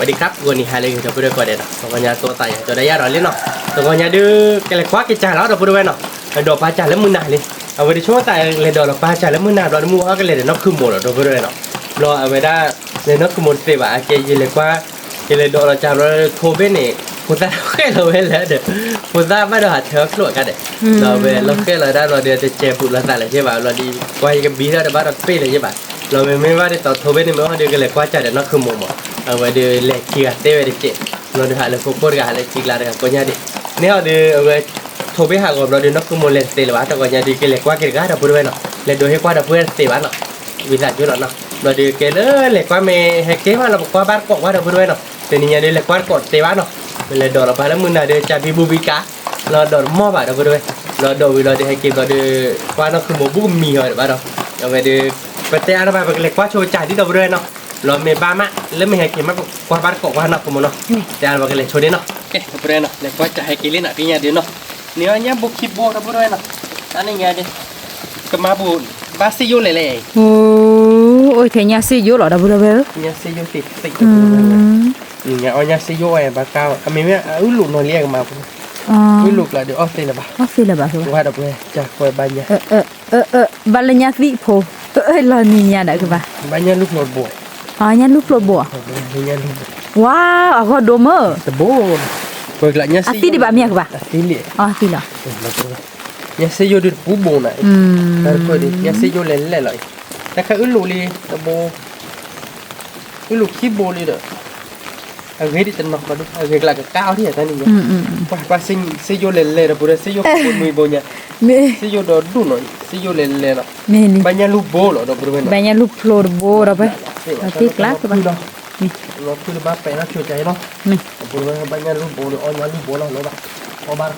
စဝၤဒံခရၣ် ဂီၤနံၤဟါလၢအဂ့ၤ ဒီပုၢ်ဝဲၢ်ကိးဂၤဒဲးနီၤ, တဂီၤညါတိသးယၤ ကၠီဒၣ်ယၤဒီးလံနီၤ, တဂီၤညါဒုး ကလဲၤကွၢ်က့ၤစၢ်လီၤ ဒီပုၢ်ဝဲၢ်နီၤ, ဒီးပၢ်စၢ်လၢမုၢ်နၤလံ, အဝဲတဆိသးလဲၤဒီးလီၤပၢ်စၢ်လၢမုၢ်နၤဘျီ တမုၢ်အီၣ်ကလဲၤဒီးနီၢ်ခုၣ်မိၢ်လီၤ ဒီပုၢ်ဝဲၢ်နီၤ, ဘျီအဝဲဒၣ် လဲၤနီၢ်ခုၣ်မိၢ်တသ့ဘၣ် အကဲယလဲၤကွၢ် ယလဲၤဒီးလီၤစၢ်ဘျီ ထိဘ့ၣ်န့ၣ် ဖိသၣ်ဃဲၣ်လီၤဝဲလဲၣ်ဒီး ဖိသၣ်ဘၣ်ဒီးဟးထၢအီၣ်ချိၣ်အကါဒီး, ဒီးဝဲလီၤဃဲၣ်လီၤဒၣ်လီၤဒီး တစဲးဘူးလိာ်သးလၢၤဘၣ် ဘျီဒီး ကွၢ်ယကဘံထီၣ်တဘၣ်ဒီးတပ့ၢ်လၢၤဘၣ်, လီၤမ့မ့ၢ်ဘၣ်ဒ်သိးထိဘ့ၣ်န့ၣ် မ့ၢ်အီၣ်ဒီးကလဲၤကွၢ်စၢ်ဒီးနီၢ်ခုၣ်မိၢ်မး, အဝဲဒီးလဲၤခံဂၤသ့ဝဲတစဲး, ဘျီဒီးဟးလၢဖိခိၣ်တဂၤ ဟးလၢထံကျါတဂၤ ကိးညါဒံး, န့ၣ်အီၤဒီးအဝဲ ထိဘ့ၣ်ဟးဂီၤဘျီဒီး နီၢ်ခုၣ်မိၢ်လဲၤတသ့လၢၤဘၣ် တဂီၤညါဒုး ကလဲၤကွၢ်က့ၤတဂၤ ဒီပုၢ်ဝဲၢ်နီၤ, လဲၤဒိးဟ့ၣ်ကွၢ်ဒီပုၢ်ဝဲၢ်တသ့ဘၣ်နီၤ, ဝံသးစူၤလီၤနီၤ, ဘျီဒီးကဲလၢလဲၤကွၢ်မ့ၢ်ဟဲက့ၤမးလီၤ ပကွၢ်ဘၣ်တကိးကွၢ် ဒီပုၢ်ဝဲၢ်နီၤ, တနံၤညါဒုး လဲၤကွၢ်တကိးတသ့ဘၣ်နီၤ, မ့ၢ်လဲၤဒီးလီၤပၢ်လၢမုၢ်နၤဒီး ကၢ်ဘံဘူဘံကါ လီၤဒီးတမီၢ်ဘၣ် ဒီပုၢ်ဝဲၢ်, လီၤဒီးဝံၤလီၤဒီး ဟဲက့ၤဘျီဒီး ကွၢ်နီၢ်ခုၣ်မိၢ်ဘူးကမံၤအီၤဘၣ်ဒီး, အဝဲဒီး ပတဲအါတဘၣ် ပကလဲၤကွၢ်ဆိကစၢ်ဒံး ဒီပုၢ်ဝဲၢ်နီၤ, လီၤမ့ၢ်ဘၣ်မး လၢမ့ၢ်ဟဲက့ၤမး ပကွၢ်ဘၣ်တကိးကွၢ်နီၢ်ခိၣ်မိၢ်နီၤ, တဲအါတဘၣ် ကလဲၤဆိဒံးနီၤ, ကဲ ဒီပုၢ်ဝဲၢ်နီၤ လဲၤကွၢ်စၢ်ဟဲက့ၤလံနီၤ တနံၤညါဒုးနီၤ, န့ၣ်အီၣ်ညၣ်ဘိခံဘိ ဒီပုၢ်ဝဲၢ်နီၤ, တနံၤညါဒုး ကမၤဘိး ဘၣ်စ့ယိၣ်လဲၣ်လဲၣ်, အိၣ်ထဲညၣ်စ့ယိၣ်လီၤ ဒီပုၢ်ဝဲၢ်, ညၣ်စ့ယိၣ်သ့သ့ အီၣ်ညၣ်စ့ယိၣ်ဝဲ ဘၣ်ကါ အမ့မ့ၢ်အအုၣ်လိာ်နီၢ်လံ ကမၤဘိး, အုၣ်လိာ်ကျါဒီး အီၣ်သ့လၢၤဘၣ်, အီၣ်သ့လၢၤဘၣ် ဝဲဒီပုၢ်ဝဲၢ် ကၢ်ကွဲဘၣ်ညၣ် ဘၣ်လၢညၣ်သံၣ်ဖိ, လီၤနံၤညါဒီးကဘၣ်, ဘၣ်ညၣ်လူၢ်ဖျိတဘိ, ညၣ်လူၢ်ဖျိတဘိ, ဝါ အဂီၢ်ဒိၣ်မး, တဘိ, အသံၣ်ဒံးဘၣ်မ့ၢ်ကဘၣ်, အသံၣ်လံ, အသံၣ်လီၤ, ညၣ်စ့ယိၣ်ဒုးတပူၤဘိးနၤ, ညၣ်စ့ယိၣ်လဲၤလဲၣ်လီၤ, တၢ်ခဲအုၣ်လိာ်လံ တဘိ အုၣ်လိာ်ခံဘိလံဒီး, အဂ့ၤဒ်တနီၤဃီဒုး အဂ့ၤကျါကကါအီၤဒံးတၢ်နံၤညါ, ကွၢ်ကွၢ်စ့ယိၣ်လဲၤလဲၤဒီး ပုၢ်ဝဲၢ် စ့ယိၣ်ခိၣ်ဘိနွံဘိညါ, စ့ယိၣ်ဒီးဒူၣ်နီၤ, စ့ယိၣ်လဲၤလဲၤလီၤ, ဘၣ်ညၣ်လူၢ်ဘိလီၤ ဒီပုၢ်ဝဲၢ်နီၤ, ဘၣ်ညၣ်လူၢ်ဖျိတဘိဒီးဖဲ, လီၤတံၢ်ကျါကဘၣ်, လီၤဖုတဘၣ်ပဲာ်နီၤဆိကါအံၤနီၤ, ပုၢ်ဝဲၢ် ဘၣ်ညၣ်လူၢ်ဘိဒီး အီၣ်ညၣ်လူၢ်ဘိလီၤ လီၤဘၣ်, အီၣ်ဘၣ်တကိးလီၤ တၢ်နံၤ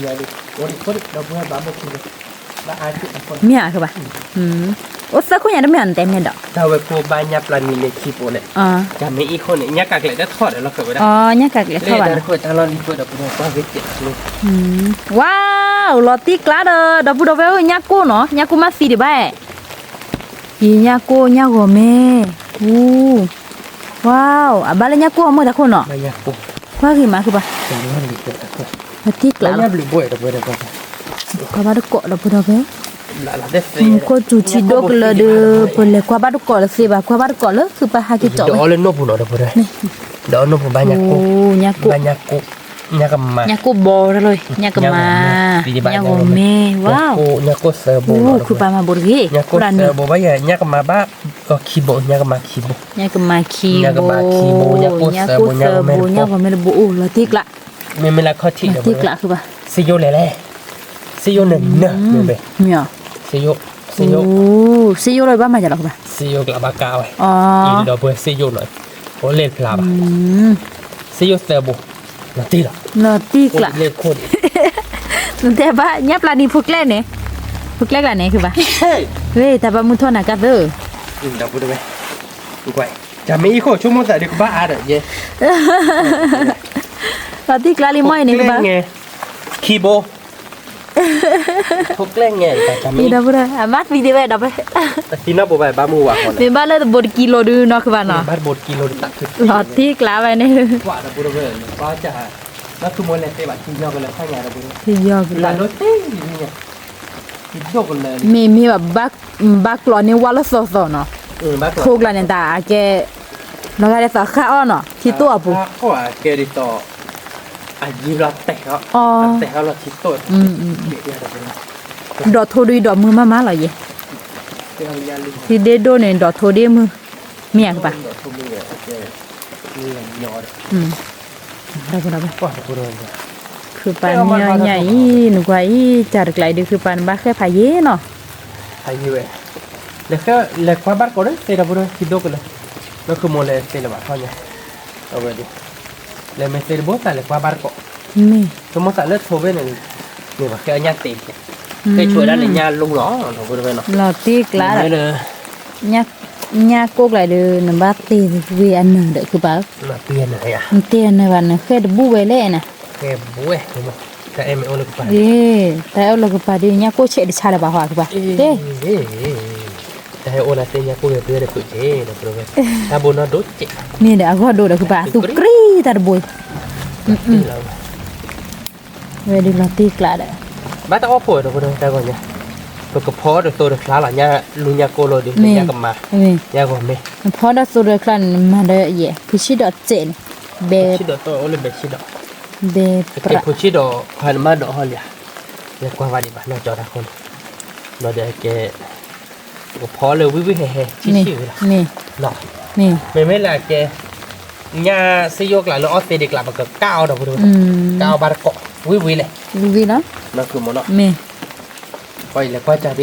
ညါဒုး အိၣ်ဒံးခိၣ်ဒံး ဒီပုၢ်ဝဲၢ် ဘၣ်ဘိၣ်ခံဘိ မ့ၢ်ဧါကဘၣ်, အိၣ်သၢခိၣ်ညါတမ့ၢ်အီၤ နတဲမ့ၢ်ဒီး, တၢ်ဝဲခိၣ်ဘၣ်ညၣ်ပျၢ်နံၤန့ၣ်ခံဘိလဲၣ်, တၢ်မ့ၢ်အံၤခိၣ်န့ၣ် ညၣ်ကးကျဲးတထီၣ်ဒီးလီၤဃဲၤဝဲဒၣ်, ညၣ်ကးကျဲးထီၣ်ဘၣ်, တၢ်တခိၣ်တၢ်လီၢ်လံၤခိၣ်ဒီး ပှၤဂ့ၤကဲး, ဝါ, လီၤတံၢ်ကျါဒီး ဒီပုၢ်ဒီဝဲၢ်ဧၢ ညၣ်ကိၢ်နီၤ ညၣ်ကိၢ်မ့ၢ်သံဒံးဘၣ်, ယညၣ်ကိၢ်ညၣ်ဂီၤမဲ, ဝါ, အဘၣ်လၢညၣ်ကိၢ်အမုၢ်တၢ်ခိၣ်နီၤ, ကွၢ်ဂ့ၤမးကဘၣ်, လီၤတံၢ်ကျါလီၤ, ကွၢ်ဘၣ်တကိးဒီပုၢ်ဒီဝဲၢ်, မူခိၣ်စူၤထံဒိၣ်ကလၢာ်ဒီး ပလဲၤကွၢ်ဘၣ်တကိးတသ့ဘၣ် ကွၢ်ဘၣ်တကိးလၢခုပၢ်ဟးက့ၤကၠီဝဲ, ဒီးအီၣ်လၢနိၣ်ပူၤနီၤ ဒီပုၢ်ဒီဝဲၢ်, ဒီးအီၣ်နိၣ်ပူၤဘၣ်ညၣ်ကိၢ်, ဘၣ်ညၣ်ကိၢ်, ညၣ်ကမၤ, ညၣ်ကိၢ်ဘီတၢ်လီၤ, ညၣ်ကမၤ, ညၣ်ဂီၤမဲ, ဝါ, ညၣ်ကိၢ်သၢဘိ, ခုပၢ်မၤဘိးတဂ့ၤ, ညၣ်ကိၢ်သၢဘိဘၣ်ယၤ ညၣ်ကမၤဘၣ်, ခံဘိ ညၣ်ကမၤခံဘိ, ညၣ်ကမၤခံဘိ, ညၣ်ကိၢ်သၢဘိ ညၣ်ဂီၤမဲတဘိ, ညၣ်ဂီၤမဲတဘိအိၣ်လီၤတံၢ်ကျါ မ့မ့ၢ်လၢခီၣ်ထံးဒီး တံၢ်ကျါခုဘၣ်, စ့ယိၣ်လဲၤလဲၣ်, စ့ယိၣ်နၢၤနၢၤ, မ့ၢ်, စ့ယိၣ်, စ့ယိၣ်, စ့ယိၣ်လီၤဘၣ်မၤယၤလီၤခုဘၣ်, စ့ယိၣ်ကျါဘၣ်ကါဝဲ, အံၤဒီးပှဲၤစ့ယိၣ်နီၤ, အိၣ်လဲၤဖျါဘၣ်, စ့ယိၣ်သၢဘိ, လီၤတံၢ်လီၤ, လီၤတံၢ်ကျါ, နတဲဘၣ် ညၣ်ပျၢ်နံၤဖိကျဲန့ၣ်, ဖိကျဲကျါန့ၣ်ခုဘၣ်, ဝဲတၢ်ဘၣ်မုၢ်ထီၣ်နၤကါသၢ ဒီပုၢ်ဒီဝဲၢ်, ကွၢ်, တၢ်မ့ၢ်အံၤခိၣ်ဆိကမိၣ်သးဒုး ကဘၣ်အါဒီးယဲ, လီၤတံၢ်ကျါလံမ့ၢ်အံၤန့ၣ်ကဘၣ်, ခံဘိ, ဖိကျဲငဲၤ, ဒီပုၢ်ဒီဝဲၢ် အမါသံဒံးဝဲဒီး သံနီၢ်ဘိဘၣ်ဘၣ်မုၢ်ဝၤဃီန့ၣ်, မ့ၢ်ဘၣ်လၢတဘိတကံလိၤဒုးနီၢ်ခုဘၣ်နီၤ, ဘၣ်တဘိတကံလိၤဒုး, လီၤတံၢ်ကျါဝဲန့ၣ်, ဒီပုၢ်ဒီဝဲၢ်, လၢသူမီၢ်လဲၤသ့ဘၣ်ထံညီကလၢၤခါညါဒီး, မ့ၢ်မ့ၢ်ဘၣ် ဘၣ်ကျိးန့ၢ်ဝါလၢသီသီနီၤ, ထိကျါန့ၣ်တၢ်အကဲ, လီၤဂာ်ဒ်သိးဃၣ်အီၣ်နီၤ ထံတိၢ်အပူၤ, အကဲဒ်သိး, အယံၤလီၤတဲာ်, အတဲာ်လီၤထံတိၢ်, ဒီးထိဒုးဒီးမုာ်မးမးလီၤယဲ, ထံဒ့ဒိၣ်န့ၣ် ဒီးထိဒ့မုာ်, မ့ၢ်ဧါကပၤ ခုပာ်န့ၢ်အီၣ်ညၣ်အံၤ နကွၢ်အံၤ တၢ်တကျါအံၤဒုး ခုပာ်န့ၣ်ဘၣ်ဃဲၣ်ဖးယံာ်နီၤ, ဖးယံာ်ဝဲ, လဲၤဃဲ လဲၤကွၢ်ဘၣ်တကိးဒီး သ့ဒီပုၢ်ဒီဝဲၢ် ထံဒိၣ်ကလၢာ်, လၢခုမိၢ်လဲၤသ့လၢၤဘၣ်ထီၣ်ညါ, အဝဲဒၣ်, လဲၤမ့ၢ်သ့တဘိသးလဲၤကွၢ်ဘၣ်တကိး, မ့ၢ်ဆိကမိၣ်သးလၢထိဘ့ၣ်န့ၣ်, မ့ၢ်ပှၤဃဲအီၣ်ညၣ်တ့ၢ်, ဃဲဆိဝဲဒၣ်လၢညၣ်လူလီၤ ဒီပုၢ်ဒီဝဲၢ်နီၤ, လီၤတံၢ်ကျါဒီး ညၣ်ကိၢ်ကျါဒီး နဘၣ်တ့ၢ်ဝံၤအနၢၤဒီး ခုပာ်ဧၢ, နတ့ၢ်အနၢၤဘၣ် နဃဲတဘူၣ်ဝဲလဲၣ်နၤ, ဃဲဘူၣ်ဝဲ, တၢ်အဲၣ်မ့ၢ်အိၣ်လၢကပၤ, တၢ်အဲၣ်အိၣ်လၢကပၤဒီး ညၣ်ကိၢ်ဆဲးတဆါလၢၤဘၣ်ဟီ ခုပာ်, တၢ် ဟဲအိၣ်လၢသ့ၣ်ညါကိၣ်ဂဲၤတုၤဝဲဒီးဖုးက့ၤဒီးပဝဲ, တၢ်ဘိနီၢ်ဒိၣ်ကဲး, မ့ၢ်ဒီးအဂီၢ်ဒိၣ်ဒီးကဘၣ်သူကရံတၢ်တဘိ, ဝဲဒုးလီၤတံၢ်ကျးဒီး, ဘၣ်တၢ်အီၣ်ဖိဒီးပဝဲတၢ်ဂီၤညါ, ပကဖီဒီးသိဒီးချါလီၤ ညၣ်လူညၣ်ကိၣ်လီၤဒီး ညၣ်ကမၤ, ညၣ်ဂီၤမ့ၢ်, ဖီဒီးသိဒီးချါန့ၣ် မၤဒီးယဲၢ် ဖုဆံဒီးစဲးန့ၣ်, ဘဲ, ဖုဆံဒီးတီၢ်အိၣ်လၢဘဲဆံဒီး, ဘဲပြး, ဖုဆံဒီးခွါန့ၣ်မၤဒီးဟီလံဧါ, လဲၤကွၢ်ဘၣ်ဒံးဘၣ်နီၢ်ကၠီတၢ်ဃိန့ၣ်, ဘျီဒီးအကဲ ပကဖီလၢဝံၣ်ဝံၣ်ဟဲဟဲ ဆံးဆံးဝံၤလီၤ, မ့မ့ၢ်လၢအကဲ ညၣ်စ့ယိၣ်ကျးလၢအီၣ်သ့ဒံးကျး ပကကၣ်အီၤဒီးပဝဲ, ကၣ်အီၤဘၣ်တကိး ဝံၣ်ဝံၣ်လဲၣ်, နီၢ်ခိမ့ၢ်နီၤ, ပှၤအံၤလဲၤကွၢ်ကၢ်ဒ်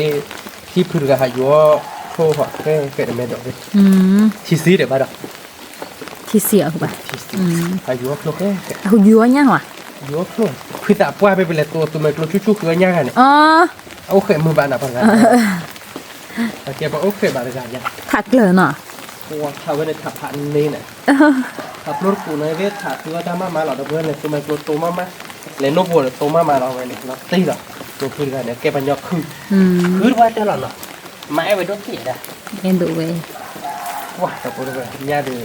ထံဖုတဂၤဟးယူၤအီၣ်ဖျိဃီ ဃဲဃဲတမဲဒီး, ထံဆံးဒီးဘၣ်ဒီး, ထံဆံးအီၤဘၣ်, ဟးယူၤအီၣ်ဖျိဃဲဃဲ, ယူၤအီၣ်ညၣ်နီၤ, ယူၤအီၣ်ဖျိ, ဖုသးပှၢ်ဖဲပလဲၤတိၤသူမဲာ်ကျိ ဆူၣ်ဆူၣ်ဃုအီၣ်ညၣ်ဂၤန့ၣ်, အအိၣ်ဃဲးမုာ်ဘၣ်နၤပှၤဂၤ, အကဲပှၤအိၣ်ဃဲးဘၣ်တဂၤယါ, ထးကျၢၤနီၤ, ထးဝဲန့ၣ်ထးဖးန့ၣ်န့ၣ်, ထးဖျိတကူးန့ၣ် ဝဲထးတုၤအီၣ်တၢ်မးမးလီၤ ဒီပုၢ်ဝဲၢ်န့ၣ် သူမဲာ်ကျိတိၤမးမး, လဲၤနိၣ်ဖိန့ၣ် တိၤမးမးလီၤဝဲန့ၣ် လီၤတံၢ်လီၤ, ဒီပုၢ်ဝဲၢ်တဂၤန့ၣ် ကဲပှၤညီခု, ခုတဝဲတဲလီၤနီၤ, မၤအဲၣ်ဝဲဒိၣ်သ့ၣ်ဒၣ်, အဲၣ်ဒိၣ်ဝဲ, ပှၤဒီပုၢ်ဝဲၢ် ညါဒီး,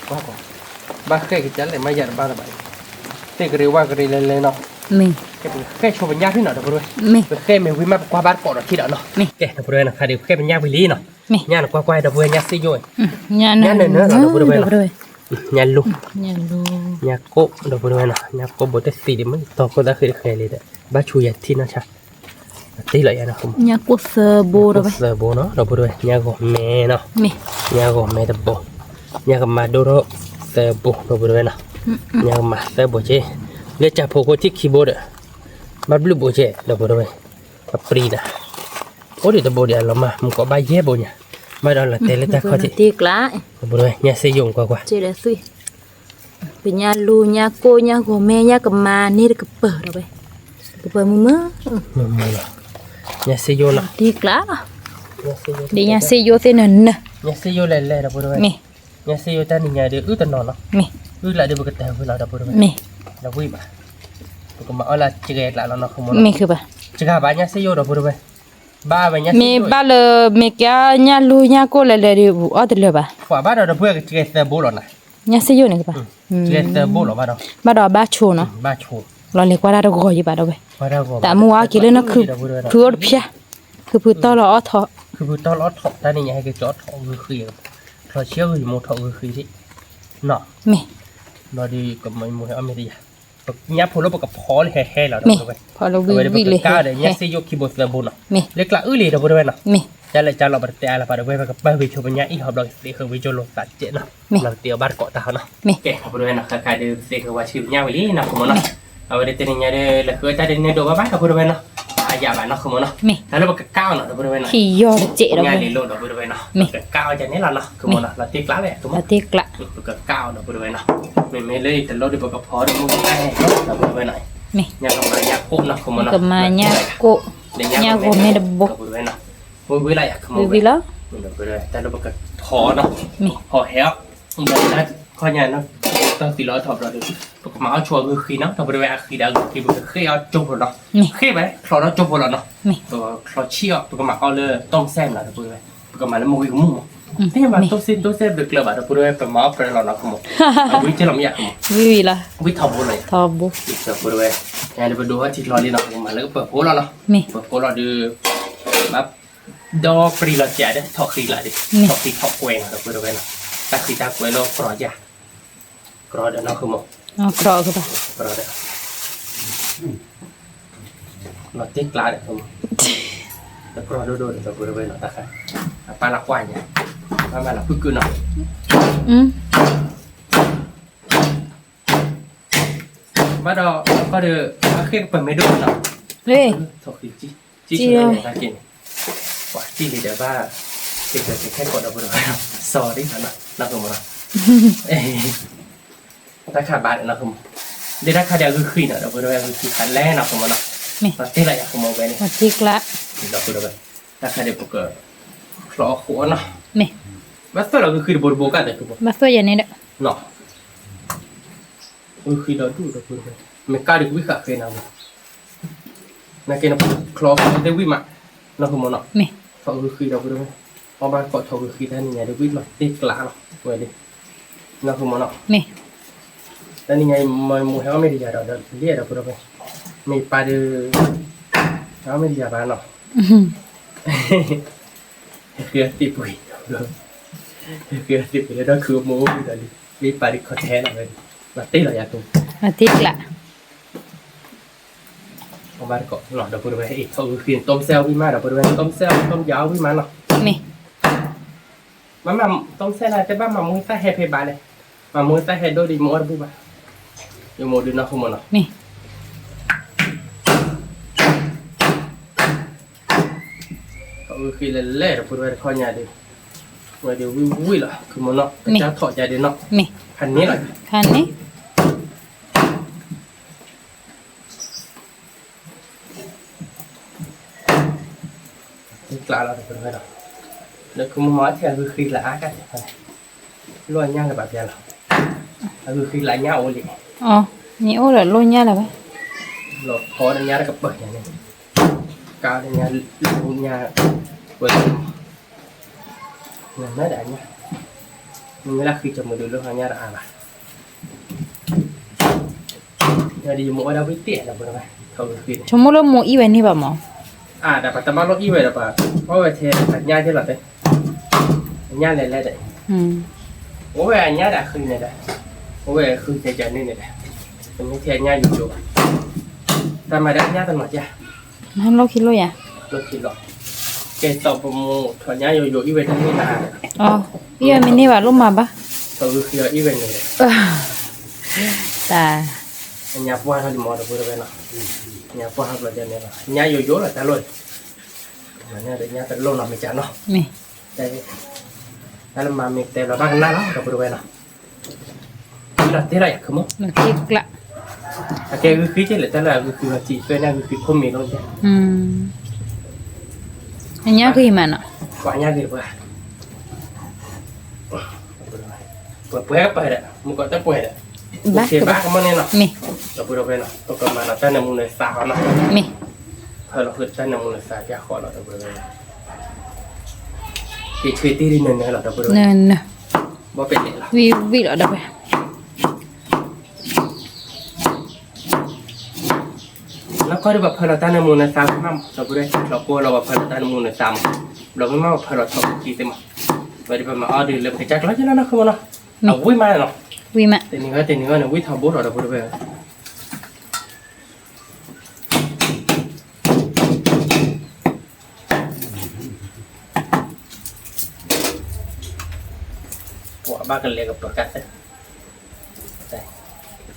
ကွၢ်ကွၢ်, ဘၣ်ဃဲကစၢ်လဲၣ် မၤယၤတဘၣ်တဘၣ်, သ့ၣ်ကရ့ဝၣ်ကရ့လဲၤလဲၤနီၤ, ကဲပဃဲဆိပညၣ်ဖဲနီၤ ဒီပုၢ်ဝဲၢ်, ပဃဲမ့ၢ်ဝံၤမး ပကွၢ်ဘၣ်တကိးဒီးထံဒီးနီၤ, ကဲ ဒီပုၢ်ဝဲၢ်နီၤ ခါဒီးပဃဲပညၣ်ဝံၤလံနီၤ, ညၣ်န့ၣ်ကွၢ်ကွၢ် ဒီပုၢ်ဝဲၢ် ညၣ်စ့ယိၣ်, ညၣ်နၢၤနၢၤလီၤ ဒီပုၢ်ဝဲၢ်နီၤ, ညၣ်လူ, ညၣ်ကိၣ် ဒီပုၢ်ဝဲၢ်နီၤ ညၣ်ကိၣ်ဘိတသံးဒံးမ့ၢ် တီခိၣ်သၣ်ဃံးတဃဲၤလံဒီး ဘၣ်ဆူယၤထံၣ်နီၢ်ဆါ, တ့လီၤယၤနီၤ, ညၣ်ကိၣ်သၢဘိဒီပုၢ်ဝဲၢ်, သၢဘိနီၤ ဒီပုၢ်ဝဲၢ် ညၣ်ဂီၤမဲနီၤ, ညၣ်ဂီၤမဲတဘိ, ညၣ်ကမၤဒိၣ်ထီၣ်သၢဘိ ဒီပုၢ်ဝဲၢ်နီၤ, ညၣ်ကမၤသၢဘိက့, လၢကၢ်ဖိခိၣ်ထံၣ်ခံဘိဒီး, ဘၣ်ဘျုးဘိက့ ဒီပုၢ်ဝဲၢ်, အပြံနီၤ, အိၣ်ဒံးတဘိဒံးအလီၤမၢ် မုၢ်ကီးဘၣ်ယဲၢ်ဘိညါ, ဘၣ်ဒီးလီၤတဲာ်လၢတၢ်ခီၣ်ထံး, ဒီပုၢ်ဝဲၢ် ညၣ်စ့ယိၣ်ကွၢ်ကွၢ် ပညၣ်လူ ညၣ်ကိၣ် ညၣ်ဂီၤမဲ ညၣ်ကမၤန့ၣ်တကပၤဒီးဝဲ, ကပၤမုာ်မုာ်, မုာ်မုာ်လီၤ, ညၣ်စ့ယိၣ်လီၤ, တံၢ်ကျါလီၤ, ဒ်ညၣ်စ့ယိၣ်သ့ၣ်နၢၤနၢၤ, ညၣ်စ့ယိၣ်လဲၤလဲၤဒီပုၢ်ဝဲၢ်, မ့ၢ်, ညၣ်စ့ယိၣ်တၢ်နံၤညါဒီးအုၣ်တနီၤလီၤ, မ့ၢ်, အုၣ်လၢဒ်ပကတဲဝံၤလီၤဒီပုၢ်ဝဲၢ်, မ့ၢ်, ဒီးဝံၤဘၣ်, ပကမၤအီၣ်လၢစှဲၤကျါလီၤနီၤ မ့ၢ်, စှဲၤဘၣ်ညၣ်စ့ယိၣ်ဒီပုၢ်ဝဲၢ်, ဘၣ်ဝဲညၣ်စ့ယိၣ်, မ့ၢ်ဘၣ်လၢ မ့ၢ်ကညၣ်လူညၣ်ကိၣ်လဲၤလဲၤဒီး အီၣ်တလၢာ်ဘၣ်, ပှၤဘၣ်ဒီးဒီပုၢ်ဝဲၢ်ကစှဲၤသၢဘိလီၤနီၤ, ညၣ်စ့ယိၣ်န့ၣ်ကဘၣ်, စှဲၤသၢဘိလီၤဘၣ်ဒီး, ဘၣ်ဒီးဘၣ်ဆိနီၤ, ဘၣ်ဆိ, လီၤလဲၤကွၢ်တၢ်တဂီၤယံၤဘၣ်ဒီပုၢ်ဝဲၢ်, တၢ်မုၢ်ဝါက့ၤလၢန ခုဖုအိၣ်တဖျါ, ခုဖုတီၢ်လီၤအီၣ်ထီၣ်, ခုဖုတီၢ်လီၤအီၣ်ထီၣ် တၢ်နံၤညါဟဲက့ၤကၠီထီၣ်ဂုာ်ဃံ, ချီဆံအဂုာ်ယမိၢ်ထီၣ်ဂုာ်ဃံ, မ့ၢ်, ဘျီဒီးကမၤမိၢ်ဟဲအီၣ်မ့ၢ်တယၤ, ညၣ်ဖိလၢပကဖီလၢဟဲဟဲလီၤဒီပုၢ်ဝဲၢ်, အဝဲဒီးပကကၢ်ဒီးညၣ်စ့ယိၣ်ခံဘိသၢဘိနီၤ, လၢကျးအုၣ်လံဒီပုၢ်ဝဲၢ်နီၤ, ကလဲၤကၢ်လီၤပတတဲအါလၢၤဘၣ်ဒီပုၢ်ဝဲၢ် ပကပၢ်ဝံၤဆိပညၣ်အံၣ်ဟီဘျီကသ့ဃုာ်ဝံၤကၠိလိာ်သးကဲးနီၤ, လီၤတ့အီၣ်ဘၣ်တကိးတၢ်ဟီနီၤ, ကဲ ဒီပုၢ်ဝဲၢ်နီၤ ဃၣ်ဃၣ်ဒီးသ့ဃုာ်ဝဲဆံပညၣ်ဝံၤလံနီၤ ခိၣ်မနီၤ, အဝဲဒၣ်တနံၤညါဒီး လဲၤဃုအီၣ်တၢ်ဒ်န့ၣ်ဒိးဘၣ်ဘၣ်ဒီပုၢ်ဝဲၢ်နီၤ, အယၤဘၣ်နီၤ ခိၣ်မနီၤ, တၢ်လၢပကကၢ်အီၤနီၤ ဒီပုၢ်ဝဲၢ်နီၤ, ညၣ်လံၤလိၣ်ဒီပုၢ်ဝဲၢ်နီၤ, ပကကၢ်အီၤကန့ၣ်လီၤနီၤ ခိၣ်မနီၤ, လီၤတ့ကျးလဲၣ် ခိၣ်မနီၤ, ပကကၢ်အီၤဒီပုၢ်ဝဲၢ်နီၤ, မ့မ့ၢ်လၢတလိၣ်ဒီးပကဖီဒီးမ့ၢ်ကတၢၢ်ဟဲဟဲဒီပုၢ်ဝဲၢ်နီၤ, ညၣ်ကမၤညၣ်ကိၣ်နီၤ ခိၣ်မနီၤ, ကမၤညၣ်ကိၣ်, ညၣ်ဂီၤမဲတဘိ, ဝံၤဝံၤလီၤယၤ ခိၣ်မနီၤ, ဝံၤဝံၤလီၤ, ဒီပုၢ်ဝဲၢ် တၢ်လၢပကဖီနီၤ, ဖီဟဲအီၤ, ဒီးခီညါနီၤ, တၢ်သံလီၤထီၣ်ဘျီဒီး, ပကမၤအီၣ်ဆိအဂုာ်ဃံနီၤ ဒီပုၢ်ဝဲၢ် အဃံဒီးအဂုာ်ဃံ ပကဃ့အီၣ်ကၠိဖိနီၤ, ဃ့ဝဲချီထီၣ်ကၠိဖိလီၤနီၤ, ပချီဆံးအီၤ ပကမၤအီၣ်လၢတိၢ်စဲၣ်နီၤ ဒီပုၢ်ဝဲၢ်, ပကမၤလၢမုၢ်ဂံၢ်ကမူၣ်မး, သ့ၣ်ညါဘၣ်တိၢ်စဲၣ်တိၢ်စဲၣ်ဘျုးကျၢၤဘၣ် ဒီပုၢ်ဝဲၢ် ပမၤအီၣ်ပြၢလီၤနီၤ ခိၣ်မနီၤ, အဝံၤကလီၤမ့ၢ်ယၤ ခိၣ်မနီၤ, ဝံၤဝံၤလီၤ, ဝံၤထီဘိလီၤယၤ, ထီဘိ, ဒီပုၢ်ဝဲၢ်, ညါဒီးပဒိးအီၣ်ထံချီလံနီၤ ပကမၤလၢကပၢၤဖိလီၤနီၤ, ပၢၤဖိလီၤဒီး, ဘၣ် ဒီပြံလီၤစဲးဒီး ထီၣ်ဃံလၢ်ဒီး, ထီၣ်ဃံထီၣ်ကွဲနီၤ ဒီပုၢ်ဝဲၢ်နီၤ, တၢ်ဃံတၢ်ကွဲလၢကြီယၤ, ကြီဒီးနီၤ ခိၣ်မနီၤ, ကြီဒီး, ကြီဒီး, လီၤတ့ကျးဒီး ခိၣ်မနီၤ, ကြီဒိၣ်ဒိၣ်ဒီး ဒီပုၢ်ဝဲၢ်နီၤ တၢ်ဃါ, အပၢ်လၢကွၢ်ညါ, ဘၣ်မၤလီၤဖုၣ်ကုၢ်နီၤ ဘၣ်ဒီး ကီၢ်ဒီး အဃ့ၢ်ကပၢၤမ့ၢ်ဒိၣ်နီၤ, ထီၣ်ဃံ, ကံၣ်လီၤတၢ်က့ၤန့ၣ်, ပှၤကံၣ်လံဒီးဘၣ်, က့ၤက့ၤခဲကိးဒီပုၢ်ဝဲၢ်, စီၤဒ်နီၤ နီၢ်ကမနီၤ, တၢ်ခါဘၣ်ဒီးနီၢ်ကမ, ဒ်တၢ်ခါဒီးအဂုာ်ဃံနီၤ ဒီပုၢ်ဝဲၢ် အဂုာ်ဃံခါလဲၣ်နီၢ်ကမနီၤ, ပှၤတ့လီၤယၤကမဝဲန့ၣ်, ဒီပုၢ်ဝဲၢ်, တၢ်ခါဒီးပက, ချီအီၣ်ဃိးနီၤ, ဘၣ်သွဲၣ်လီၤဂုာ်ဃံတဘိတဘိကၢ်ဒီးကမ, ဘၣ်သွဲၣ်ယၤန့ၣ်ဒီး, နီၤ ဂုာ်ဃံဒီးဒူၣ်ဒီပုၢ်ဝဲၢ်, မ့ၢ်ကါဒီးကဝံၣ်ဃာ်ဃ့နၤမး, နာ်က့နချီဃိးသ့ၣ်ဝံၣ်မး, နီၢ်ကမနီၤ, ချီဂုာ်ဃံဒီပုၢ်ဝဲၢ်, အီၣ်ဘၣ်ကိးထီၣ်ဂုာ်ဃံတၢ်နံၤညါဒီး ဝံၣ်လီၤတ့ကျးလီၤ ဝဲဒၣ် နီၢ်ဃုမီၤနီၤ, မ့ၢ် တၢ်နံၤညါအံၤ မိၢ်ဟဲအီၣ်မ့ၢ်တယၤဒီး ဒီးလံဒီပုၢ်ဒီဝဲၢ်, မ့ၢ်ပၢ်ဒီး ဟဲအီၣ်မ့ၢ်တယၤဘၣ်နီၤ, ဟဲဃ့အီၣ်သ့ၣ်ပှ့ၤ, ဟဲဃ့အီၣ်သ့ၣ်ပှ့ၤလၢဒီးခုအမိၢ်အိၣ်ဝံၤဒီးလံ, မ့ၢ်ပၢ်ဒီးခီထဲလီၤဝဲ, လီၤတ့လီၤယၤတိၤ လီၤတ့ကျး အီၣ်ဘၣ်တကိးလီၤ ဒီပုၢ်ဒီဝဲၢ်, အ့ၣ် ထီၣ်ဂုာ်ဃံ နတိၢ်စဲအီၣ်ဝံၣ်မး ဒီပုၢ်ဒီဝဲၢ်, နတိၢ်စဲအီၣ် နတိၢ်ယၤအီၣ်ဝံၣ်မးနီၤ, မ့ၢ် မ့ၢ်မၤတိၢ်စဲနၤ တဲဘၣ်မၤမူသၣ်ဟဲဖဲဘၣ်လဲၣ်, မၤမူသၣ်ဟဲဒိၣ်ဒီး ယမိၢ်အီၣ်တဘူၣ်ဘၣ်, ယမိၢ်ဒုးနီၢ်ဃုမီၤနီၤ, မ့ၢ် ထီၣ်ဂုာ်ဃံလဲၤလဲၤ ဒီပုၢ်ဒီဝဲၢ် တခီညါဒီး, ဝဲဒီးဝံၣ်ဝံၣ်လီၤ ခုမီၤနီၤ, ကစၢ်ထီၣ်ယၤဒီးနီၤ, မ့ၢ် ဖးန့ၢ်လီၤ, ဖးန့ၢ် တ့ကျးလီၤ ဒီပုၢ်ဒီဝဲၢ်နီၤ, လၢခုမီၤမီၤထဲအဂုာ်ဃံလၢအါကတၢၢ်, လိၣ်အညၣ်လၢၤဘၣ်ပျဲလီၤ, အဂုာ်ဃံလၢအညၣ်အိၣ်လံ, အီ မ့ၢ်အိၣ်ဒီးလိၣ်ညၣ်လၢၤဘၣ်, လီၤဖီဒီးညၣ်တကပၤညါန့ၣ်, ကါဒီးညၣ်, လိၣ်ညၣ်, ဝဲ နမ့ၢ်ဒၣ်အညၣ်, နမ့ၢ်ဒၣ်ဃံကမုာ်ဒုးလိၣ်ညၣ်တအါဘၣ်, ဒီးယမိၢ်ဝဲဒၣ်ဝံၣ်တ့ၢ်လီၤ ဒီပုၢ်ဒီဝဲၢ်, ထီၣ်ဂုာ်ဃံန့ၣ်, ဆိကမိၣ်လၢမိၢ်အီၣ်ဝဲန့ၢ်ဘၣ်မး, အါ ဒီးပတဘၣ်လိၣ်အီၣ်ဝဲဒီးပှၤ, အီၣ်ဝဲထဲအညၣ်က့လီၤတဲ, အညၣ်လဲၤလဲၤဒီး, အိၣ်ဝဲအညၣ်ဒီးအဃံန့ၣ်ဒီး, အိၣ်ဝဲအဃံကကန့ၣ်န့ၣ်ဒီး, တမ့ၢ်ထဲအညၣ်ယိယိဘၣ်, တၢ်မၤဒၣ်ညၣ်တနီၤကၢ် မ့ၢ်လိၣ်ခံလိၣ်ယၤ, လိၣ်ခံလီၤ, ကဲသိးပမိၢ်ထီၣ်ညၣ်ယိယိအီၣ်ဝဲတန့ၢ်ဘၣ်, အီ အီၣ်ဝဲမ့ၢ်န့ၢ်ဘၣ်လိၣ်မးဘၣ်, ထီၣ်ဂုာ်ဃံအီၣ်ဝဲန့ၣ်, တၢ်, ညၣ်ပှၢ်ထီၣ်လံမး ဒီပုၢ်ဒီဝဲၢ်နီၤ, ညၣ်ပှၢ်ထီၣ်ဘျီဒ်န့ၣ်လီၤ, ညၣ်ယိယိလီၤတၢ်လိၣ်, ညၣ်တညၣ်တလိၣ်နီတမံၤကနီၤ, မ့ၢ် တၢ်လၢမၤမ့ၢ်တဲလီၤဘၣ်ကနၣ်လီၤ ဒီပုၢ်ဒီဝဲၢ်နီၤ, လီၤတ့လီၤယၤခုမီၤ, လီၤတ့ကျး, အကဲဂုာ်ဃံက့လဲၣ် တၢ်လၢအဂုာ်ဃံအီၤစံးသၢန့ၣ်အဂုာ်ဃံဖိမ့ၢ်လီၤ, အညၣ်ဂ့ၤမးနီၤ, ပှၤညၣ်ဂ့ၤပှၤ ပှဲၤပှဲၤကပၤဒီး မုၢ်ကီးတပှဲၤဒီး, ဘၣ်ကဘၣ်ကမီၤန့ၣ်နီၤ, ဒီပုၢ်ဒီဝဲၢ်နီၤ ပကမၤလီၤတၢ်နၢမူနသးအီၤနီၤ, မ့ၢ် ဖၢလီၤဃုာ်တၢ်နၢမူနသးပျၢ်ဃီလီၤ ဒီပုၢ်ဒီဝဲၢ်, က့ၤဆှံတ့ၢ်ဒ်နၢၤနၢၤလီၤ ဒီပုၢ်ဒီဝဲၢ်, နၢၤနၢၤ, ဘီပဲာ်လဲၣ်လီၤ, ဝံၣ်ဝံၣ်လီၤ ဒီပုၢ် လၢခီဒီးပှၤဖၢလီၤတၢ်နၢမူနသးမး ဒီပုၢ်ဒီဝဲၢ် လီၤကိၢ်လီၤပှၤဖၢလီၤတၢ်နၢမူနသးမး, ဘျီမ့ၢ်မးပှၤဖၢလီၤထီၣ်ပူၤကံသ့မး, ဝဲဒၣ်ပမၤအီၣ်ဒုးလၢပကစၢ်ကျီက့လီၤနီၤ ခုမီၤနီၤ, အဝံၣ်မးနီၤ, ဝံၣ်မး, တနံၤဂီၢ်တနံၤဂီၢ်န့ၣ် ဝံၣ်ထီဘိထီၣ် ဒီပုၢ်ဒီဝဲၢ် ပှၤဘၣ်ကလဲၤကပၢၤကါသၢ,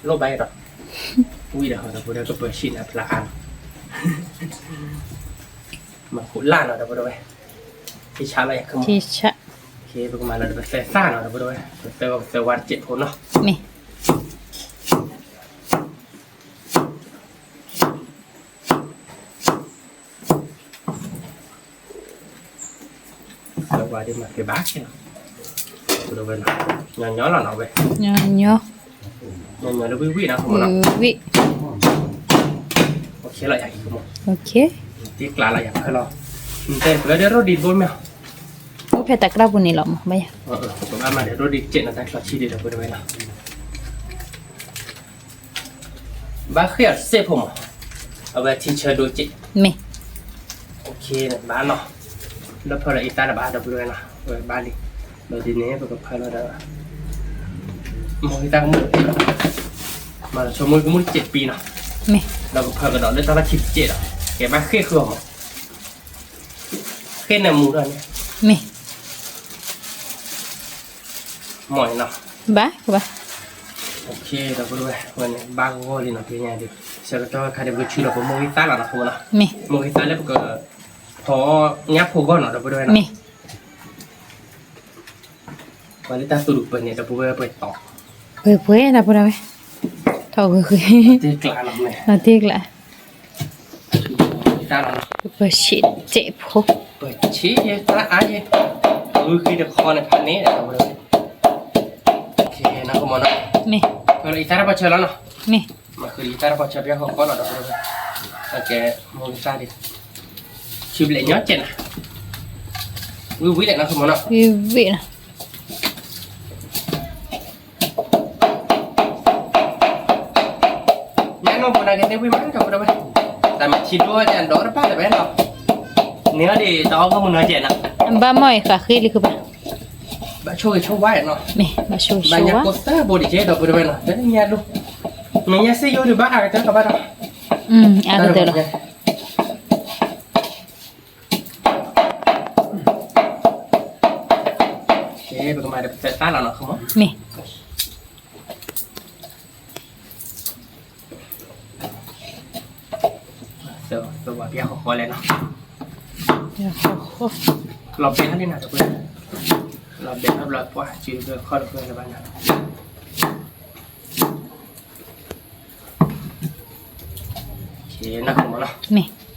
လိၣ်ဘၣ်ဒီး, ဝံၣ်ဒီးဟီဒီး ပဝဲဒၣ်ကပၢၤဆံးနၤဖျါအါလီၤ, မၤခိးလၢ်နီၤ ဒီပုၢ်ဒီဝဲၢ်, ထံဆးလီၤယၤ, ထံဆး, ပကမၤလီၤဒီးပသၢသၣ်နီၤ ဒီပုၢ်ဒီဝဲၢ်, ပသၢဂီၤပသၢဝါတစဲးဖိနီၤ, မ့ၢ် ဝါဒ်မၤဖဲဘၣ်က့လီၤ, ညီညီလီၤနီၤဝဲ, ညီညီ, ညီညီလၢဝံၣ်ဝံၣ်နီၤ, ဝံၣ်, တ့ကျးလီၤယၤဖဲလီၤ, တဲပှၤဒီးရိဒံးဘိမ့ၢ်, အိၣ်ဖဲတၢ်ကြၢးပူၤန့ၣ်လီၤမး, ဘၣ်ယၤ, ပဘၣ်မၤဒီးရိဒံးစဲးနီၤ တၢ်ချီဆံးဒံးဒီပုၢ်ဒီဝဲၢ်နီၤ ဘၣ်ဃ့ၢ်အီၤစ့ၢ်ဖိမး, အဝဲထံဆၢဒိစ့ၢ်, မ့ၢ်, ဘၣ်နီၤ, လၢဖၢလီၤအံသၣ်တဘၣ် ဒီပုၢ်ဒီဝဲၢ်နီၤ, ဝဲဘၣ်လံ, ဒီးဒ်န့ၣ် ပကဖၢလီၤဒီး, မိၢ်ဟံသၣ်ကမူၣ်တပံၤလီၤ, မၤလီၤဆိကမိၣ်ကမူၣ်တစဲးတပံၤနီၤ, မ့ၢ်, ဒီးကဖၢကဒီးလၢတၢ်လီၢ်ခံတစဲးဒီး, ကဲဘၣ်ဃ့ၢ်ဃုအီၤမး ဃ့ၢ်နၢမူထီၣ်န့ၣ်, မ့ၢ်, မ့ၢ်နီၤ, ဘၣ်, ကဘၣ်, ဒီပုၢ်ဒီဝဲၢ်, ဝဲန့ၣ် ဘၣ်ဂီၢ်လံနီၤ ဖဲညါဒီး, ဆၢကတီၢ်ခါဒီး ပကဆူလီၤပမိၢ်ဂံၢ်သၣ်လီၤနီၤ ဖိနီၤ, မ့ၢ်, မိၢ်ဂံၢ်သၣ်လၢပက, ဖီညၣ်ဖိဂီၢ်နီၤ ဒီပုၢ်ဒီဝဲၢ်နီၤ, မ့ၢ် ပှၤလၢတၢ်သူၣ်ဒူၣ်ပၢၢ်န့ၣ် ဒီပုၢ်ဝဲၢ်ပှဲၤတီၤ, ပှဲၤပှဲၤ ဒီပုၢ်ဒီဝဲၢ်, ထီၣ်ဂုာ်ဃံ, တ့ကျးနီၤ, တ့ကျး, ပၢဆံးစဲးဖိ, ပၢဆံးတၢ်အါယဲ, ဂုာ်ဃံတခီန့ၣ်ဖးန့ၣ်, မ့ၢ်, ဖဲလီၤအံသၣ်တၢ်ပီၢ်ဆၢလီၤနီၤ, မ့ၢ်, မၤဃုာ်လံအံသၣ်တၢ်ပီၢ်ဆၢပျၢ်ဃီဃီလီၤ ဒီပုၢ်ဒီဝဲၢ်, ကဲ, မိၢ်ဂံၢ်သၣ်ဒံး, ဆံဘျဲၣ်ညီကဲနၤ ဝံၣ်ဝံၣ်လဲၣ်နီၤ ဆိကမိၣ်နီၤ. ဝံၣ်ဝံၣ်နီၤ. ညါနီၢ်ပူၤနၤကသ့ဝံၣ်မး ဒီပုၢ်ဒီဝဲၢ်, တၢ်မၤထံဒိၣ်ဝဲဒၣ်ဒီတဖၣ်တဝဲနီၤ, န့ၣ်အီၤဒ်တၢ်အီၣ်ဂီၢ်မုၢ်နီၤကဲနီၤ, ဘၣ်မီၢ်အံၤဃးဃ့လံၤခုဘၣ်, ဘၣ်ဆိၣ်ဂ့ၤဆိၣ်ဝါနီၤ, မ့ၢ်ဘၣ်ဆိၣ်ဂ့ၤဆိၣ်ဝါ, ဘၣ်ညါကိးသၢဘိဒံးကဲ ဒီပုၢ်ဒီဝဲၢ်နီၤ, တနံၤညါဒိၣ်, မ့ၢ်ညါစ့ယိၤဒုးဘၣ်အါကတၢၢ်ကဘၣ်ဒီး, အါကတၢၢ်လီၤ. ပကမၤဒီးပသၢတၢ်လီၤနီၤ မ့ၢ်, သဝၤပျၢ်ဃီဃီလဲၣ်နီၤ, လီၤဘဲထီၣ်လံနီၤ တပှဲၤ, လီၤဘဲထီၣ်ဘျီပှၢ်စုခီၣ်တပှဲၤလၢၤဘၣ်နီၤ. နီၤ မ့ၢ် မ့ၢ်,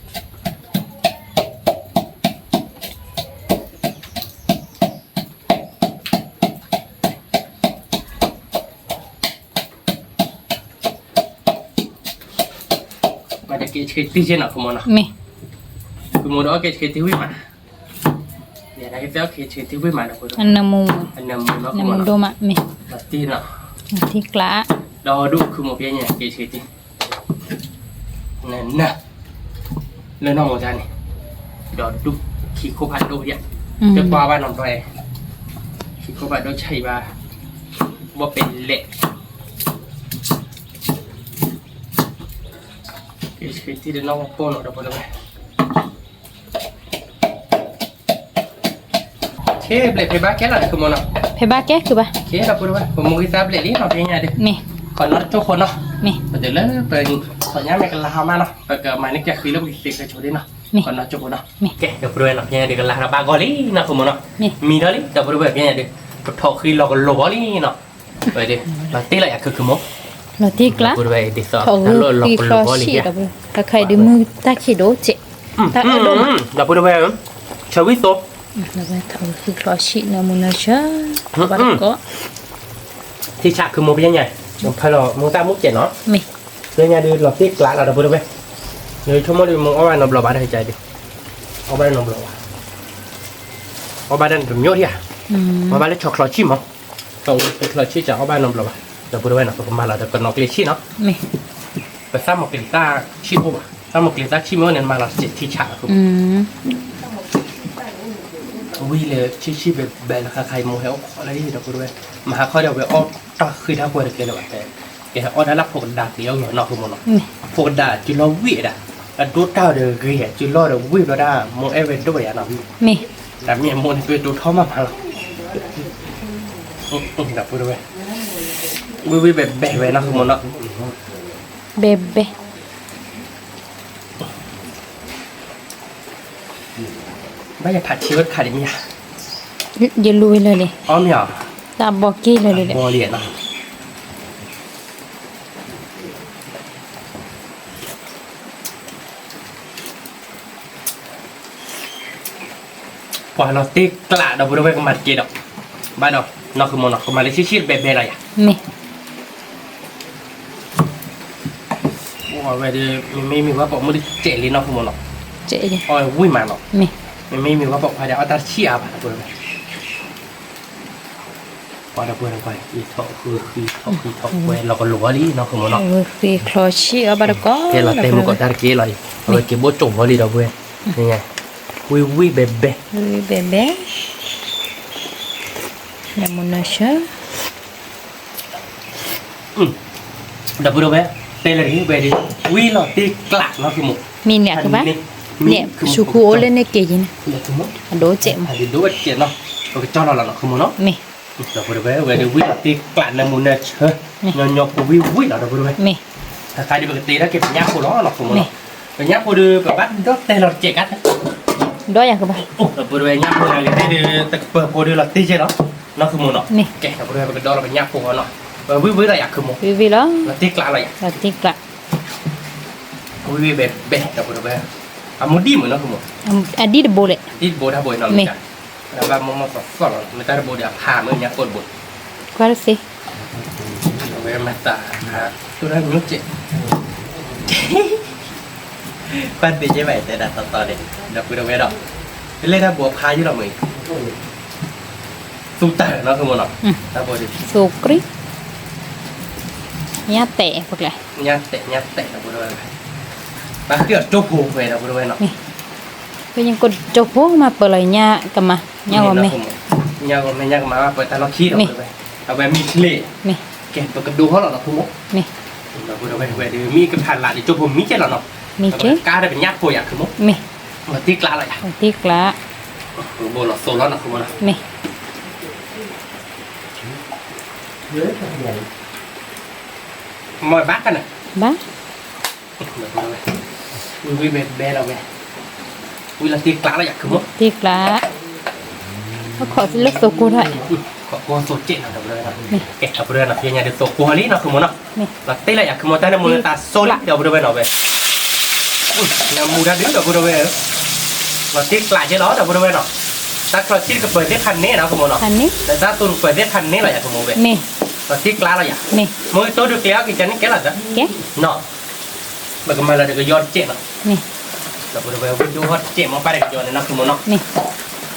ကဲဆှံတံၢ်နီၤ မ့ၢ်, ကမိၣ်ဒီးအီၣ်ကဲဆှံတံၢ်ဝံၣ်မး, ကဲဆှံတံၢ်ဝံၣ်မး, အနၢမူ, အနၢမူဒိၣ်မး မ့ၢ်, လီၤတံၢ်ကျး, ဒီးဒူၣ်ခုမိၣ်ဖဲညါ ကဲဆှံတံၢ် နနၢ်, လၢနီၢ်မိၢ်တၢ်န့ၣ်, ဒီးဒူၣ်ခံခိၣ်ဖးဒိၣ်ယါ, တကွၢ်ဘၣ်နီတဘျီ, ခံခိၣ်ဖးဒိၣ်ဆံးဘၣ်, ဘီၣ်ပဲလဲၣ်, ကဲဆှံတံၢ်ဒီးနီၢ်ပိၢ်နီၤ ဒီပုၢ်ဒီဝဲၢ် ဆ့ဘျဲၣ်ဖဲဘၣ်ကဲလီၤ ခုမိၣ်နီၤ, ဖဲဘၣ်ကဲခုဘၣ်, ကဲဒီပုၢ်ဒီဝဲၢ် ပမူဂံၢ်သၣ်ဘျဲၣ်လံနီၤ ဖဲညါဒုး, မ့ၢ်, ခီနီၣ်တကၠိၢ်ဖိနီၤ, မ့ၢ်, ပတုၤလၢပ, ခီညါမ့ၢ်ကလါဟါမးနီၤ ပကမၤန့ၢ်ကဲဃံလၢပကသ့ခဲဆိဒ်နီၤ, မ့ၢ်, ခီနီၣ်တကၠိၢ်ဖိနီၤ, မ့ၢ်, ကဲ ဒီပုၢ်ဒီဝဲၢ်နီၤ ဖဲညါဒုးကလါဟါဘၣ်ဂီၢ်လံနီၤ ခုမိၣ်နီၤ, မ့ၢ်, မံဒီးလံ ဒီပုၢ်ဒီဝဲၢ် ဖဲညါဒုး, ပထီၣ်ဃံလီၤကလိၤဘီလံနီၤ ဝဲဒုး, လီၤတံၢ်လီၤယၤခုခုမိၣ်, လီၤတံၢ်ကျး, ဒီပုၢ်ဒီဝဲၢ် ဒ်သိးလီၤကလိၤဘီလံ, တၢ်ခါအံၤဒုးမုၢ်တၢ်ခံးဒိၣ်စဲး, တၢ်အၢဒိၣ်မး, ဒီပုၢ်ဒီဝဲၢ်, ဆၢဝံၣ်သိ, ထီၣ်ဃံချီဆံး နၢမူနၢဆၢ, ဘၣ်တကီး, ထံဆးခုမိၣ်ဖဲညါ, ဖဲလီၤမူတၢ်မူစဲးနီၤ, မ့ၢ်, ဖဲညါဒုးလီၤတံၢ်ကျးလီၤ ဒီပုၢ်ဒီဝဲၢ်, နဆိကမိၣ်ဒုးမ့ၢ်အီၣ်ဘၣ်နီတဘျီဘၣ်ဒီးကါဒုး, အီၣ်ဘၣ်နီတဘျီဘၣ်, အီၣ်ဘၣ်တၢ်န့ၣ်တမ့ၢ်ဧါ, အီၣ်ဘၣ်လၢဆီချီဆံးမး, ဆီချီဆံးစ့းအီၣ်ဘၣ်နီတဘျီဘၣ်, ဒီပုၢ်ဒီဝဲၢ်နီၤ ပကမၤလီၤဒီးကနီၤကျ့ဆံးနီၤ, ပသၣ်မီၤကျ့ၤသၣ်ဆံးဖိဘၣ်, သၣ်မီၤကျ့ၤသၣ်ဆံးမ့ၢ်အိၣ်န့ၣ် မၤလီၤစဲးထံဆးအဃိ ဝံၣ်လၢဆံးဆံးဘဲဘဲလၢဃါခါအံၤ မိၢ်ဟဲအိၣ်ခိးလၢဟံၣ်ဒီပုၢ်ဒီဝဲၢ်, မဟါခီဒီးဝဲအီၣ်တၢ်ဃံတၢ်ဃွဲတကဲလၢၤဘၣ်တဲ, ကဟဲအီၣ်တၢ်လၢဖိကဒါက့ၤအီၣ်ဂီၤနီၤ ခုမိၣ်နီၤ, ဖိကဒါစုလီၢ်ဝံၣ်ဝဲဒၣ်, အဒိတၢ်ဒီးဂ့ၤ စုလီၢ်ဒီးဝံၣ်ဘျီဒၣ် မိၢ်အဲၣ်ဝဲဒိၣ်ယါနီၤ, တၢ်မ့ၢ်အမိၢ်န့ၣ် ပဒိထီၣ်မးမးလီၤ, ဒီပုၢ်ဒီဝဲၢ်, ဝံၣ်ဝံၣ်ဘဲဘဲဝဲနီၤ ခုမိၣ်နီၤ, ဘဲဘဲ ဘၣ်ယဖးဆံးဝဲတခါဒံးမ့ၢ်ဧါ, ယလူၤဝဲလၢာ်လံ, အီၣ်မ့ၢ်ဧါ, တၢ်ဘီက့ၢ်လၢာ်လံ, ဘီလံနီၤ, ပှၤလီၤတံၢ်ကျးဒီပုၢ်ဒီဝဲၢ် ကမၤတကဲဒီး, ဘၣ်ဒီး, နီၤ ခုမိၣ်နီၤ ကမၤလၢဆံးဆံးဘဲဘဲလီၤယၤ, မ့ၢ် ဝဲဒၣ် မ့မ့ၢ်မ့ၢ်ဝဲပိာ်မုၣ်တစဲးလံနီၤ ခုမိၣ်နီၤ, အီၣ်ဝံၣ်မးနီၤ, မ့မ့ၢ်မ့ၢ်ဝဲပိာ်ခွါဒီး အီၣ်တၢ်တဆံးအါဘၣ်ဒီပုၢ်ဒီဝဲၢ်, ပှၤဒီပုၢ်ဒီဝဲၢ် အံၤထီၣ်ဃံဃံထီၣ်ဃံထီၣ်ဃဲလီၤကလိၤဝဲလံနီၤ ခုမိၣ်နီၤ, ဃံချီဆံးအီၤဘၣ်တကီး, ကဲလီၤတဲမုၢ်ကီးတၢ်တက့ၢ်လီၤအံၤ, အဝဲက့ၤဘိၣ်ကၠိၣ်ဝဲလံဒီပုၢ်ဝဲၢ်, ဝံၣ်ဝံၣ်ဘဲဘဲ, ဝံၣ်ဘဲဘဲ, နမူနဆၢ ဒီပုၢ်ဒီဝဲၢ်, တဲလၢာ်ဂ့ၤဝဲဒၣ်, ဝံၣ်လီၤတံၢ်ကျးနီၤ ခုမိၣ်, မ့ၢ်န့ၣ်ကဘၣ်, န့ၣ် ဆူၣ်ခူအိၣ်လၢန့ၣ်က့ၤယံၤန့ၣ်, အဒိၣ်စဲးမး, အဒိၣ်စဲးနီၤ, ပကကၠီလီၤလီၤနီၤ ခုမိၣ်နီၤ, ဒီပုၢ်ဒီဝဲၢ် ဝဲဒၣ်ဝံၣ်လီၤတံၢ်ကျး နမူနဆၢ, ညီညီဖိဝံၣ်ဝံၣ်လီၤ ဒီပုၢ်ဒီဝဲၢ်, တခါဒုးပကတ့ထီၣ်က့ၤပညၣ်ဖိလီၤနီၤ ခုမိၣ်နီၤ, ပညၣ်ဖိဒုး ပဘၣ်ဒီၣ်တဲလီၤတစဲးကါ, ဒီၣ်ယၤကဘၣ်, ဒီပုၢ်ဒီဝဲၢ် ညၣ်ဖိန့ၣ်ဂ့ၤဒုး တကပၤဖိဒုးလီၤတံၢ်ကဲလီၤ, နီၤ ခုမိၣ်နီၤ, ကဲ ဒီပုၢ်ဒီဝဲၢ် ပကဒီလီၤပညၣ်ဖိအီၤနီၤ, ဝံၣ်ဝံၣ်လီၤယၤ ခုမိၣ်, ဝံၣ်ဝံၣ်လီၤ, လီၤတံၢ်ကျးလီၤယၤ, လီၤတံၢ်ကျး ဝံၣ်ဝံၣ်ဘဲဘဲ ဒီပုၢ်ဒီဝဲၢ်, အမူဒံၣ်မုၢ်နီၤ ခုမိၣ်, အဒံၣ်တဘိလဲၣ်, ဒံၣ်တဘိတၢ်ဘိနီၤ, မ့ၢ်, ဘၣ်မီၢ်မီၢ်သီသီလီၤ မ့ၢ်တၢ်တဘိဒီးအဖးမ့ၢ်ညၣ်ဖိတဘိ, ကွၢ်တသ့, အဝဲမၤသး, တိၢ်တၢ်မ့ၢ်ကဲး, ပၢ်သ့ၣ်ညါဘၣ်တဲဒၣ်တီတီန့ၣ်, ဒီပုၢ်ဒီဝဲၢ်ဒီး, တလဲၤတၢ်ဘိဖးယံၤလီၤမ့ၢ် သူတၢ်နီၢ်ခိမ့ၢ်နီၤ, သူကြံ, ညါတဲာ်ပကျဲ, ညါတဲာ် ညါတဲာ်ဒီပုၢ်ဒီဝဲၢ်, ဘၣ်ဃ့အီၤကၠိဖိဝဲဒီပုၢ်ဒီဝဲၢ်နီၤ, ဖဲညါကိၣ်ကၠိဖိမးပၢၢ်လီၤညါကမၤ, ညါဂီၤမ့ၢ်, ညါဂီၤမ့ၢ်ညါကမၤဘၣ်ပၢၢ်တၢ်လီၢ်ခံဒီပုၢ်ဒီဝဲၢ်, အဝဲမံချ့, ကဲ ပကဒိးဟီၣ်လီၤနီၢ်ခိမ့ၢ်, ဒီပုၢ်ဒီဝဲၢ် ဝဲဒီးမ့ၢ်ကဖးလးဒီးကၠိဖိမံကဲလီၤနီၤ, မ့ၢ်ကဲ, ကါဒီးပညၣ်ဖိယၤခိမ့ၢ်, မ့ၢ်, လီၤတံၢ်ကျါလီၤယၤ, လီၤတံၢ်ကျါ, ဘိလီၤသိလီၤနီၢ်ခိမ့ၢ်နီၤ, မ့ၢ် မ့ၢ်ဘၣ်ကန့ၣ်, ဘၣ်, ဝံၤဝံၤဘဲဘဲလီၤဝဲ, ဝံၤလီၤတံၢ်ကျါလီၤယၤခိမ့ၢ်, တံၢ်ကျါ, အခီၣ်လၢသိကိၢ်ထီၣ်, ခီၣ်ကိၢ်သိကဲးနီၤဒီပုၢ်ဒီဝဲၢ်နီၤ, ကဲဒီပုၢ်ဒီဝဲၢ်နီၤ ဖဲညါဒုးသိကိၢ်လံနီၢ်ခိမ့ၢ်နီၤ, လီၤတံၢ်လီၤယၤခိမ့ၢ် တၢ်နၢမူနသးစိလံဒီပုၢ်ဒီဝဲၢ်နီၤဝဲ, နၢမူတၢ်ဒုးဒီပုၢ်ဒီဝဲၢ်, လီၤတံၢ်ကျါကဲလီၤဒီပုၢ်ဒီဝဲၢ်နီၤ, တၢ်ချီဆံးတကပၢၤသ့ၣ်ဖးန့ၣ်နီၢ်ခိမ့ၢ်နီၤ, တၢ်သိတကပၢၤသ့ၣ်ဖးန့ၣ်လီၤယၤခိမ့ၢ်ဝဲ, လီၤတံၢ်ကျါလီၤယၤ, မ့ၢ်တိၢ်ဒုးကျဲအီၤက့ၤကန့ၣ်ကဲလီၤ, နီၤ ပကမၤလၢတကယီတစဲးနီၤ, ဒီပုၢ်ဒီဝဲၢ် ဝံၤဒိၣ်ဟီၣ်တစဲးမ့ၢ်ပၢ်တကယီန့ၣ်နီၢ်ခိမ့ၢ်နီၤ,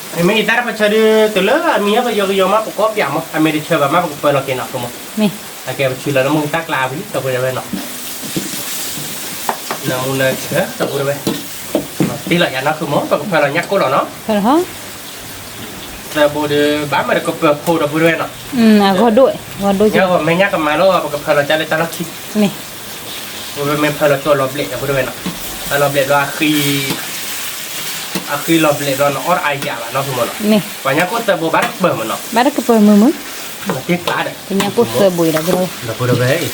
မ့မ့ၢ်ယတၢ်တပၢဆၢဒုး တုၤလၢအမံၤဟီၣ်ကယီကယီမး ပကီၢ်ပၠးမး အမ့ၢ်တဆၢဘၣ်မး ပကပၢလီၤက့ၤနီၢ်ခိမ့ၢ်, အကဲပဆံးလီၤလၢမုၢ်တၢ်ကျါဝံၤ ဒီပုၢ်ဒီဝဲၢ်နီၤ, နၢမူနၢဆၢ ဒီပုၢ်ဒီဝဲၢ်, တံၢ်လီၤယၤနီၢ်ခိမ့ၢ် ပကဖၢလီၤညၣ်ကိၣ်လီၤနီၤ သၢဘိဒီး ဘၣ်မၤတကပၢၤဖိဒီပုၢ်ဒီဝဲၢ်နီၤ, အဂီၢ်ဒိၣ်, ညါဂီၤမ့ၢ်ညါကမၤလီၤ ပကဖၢလီၤကၢ်လၢတၢ်လီၢ်ခံ, မ့ၢ်, ပမ့ၢ်ဖၢလီၤကၠိလီၤဘျဲးဒီပုၢ်ဒီဝဲၢ်နီၤ, တၢ်လီၤဘျဲးဘျီအဃံ, အဃံလီၤဘျဲးဘျီနီၤ အီၣ်တအါယၤဘၣ်နီၢ်ခိမ့ၢ်နီၤ, ပှၤညါကိၣ်သၢဘိဘၣ်တကပၢၤမ့ၢ်နီၤ, ဘၣ်တကပၢၤမုာ်မုာ်, တံၢ်ကျါဒီး ပညါကိၣ်သၢဘိဒီပုၢ်ဒီဝဲၢ်,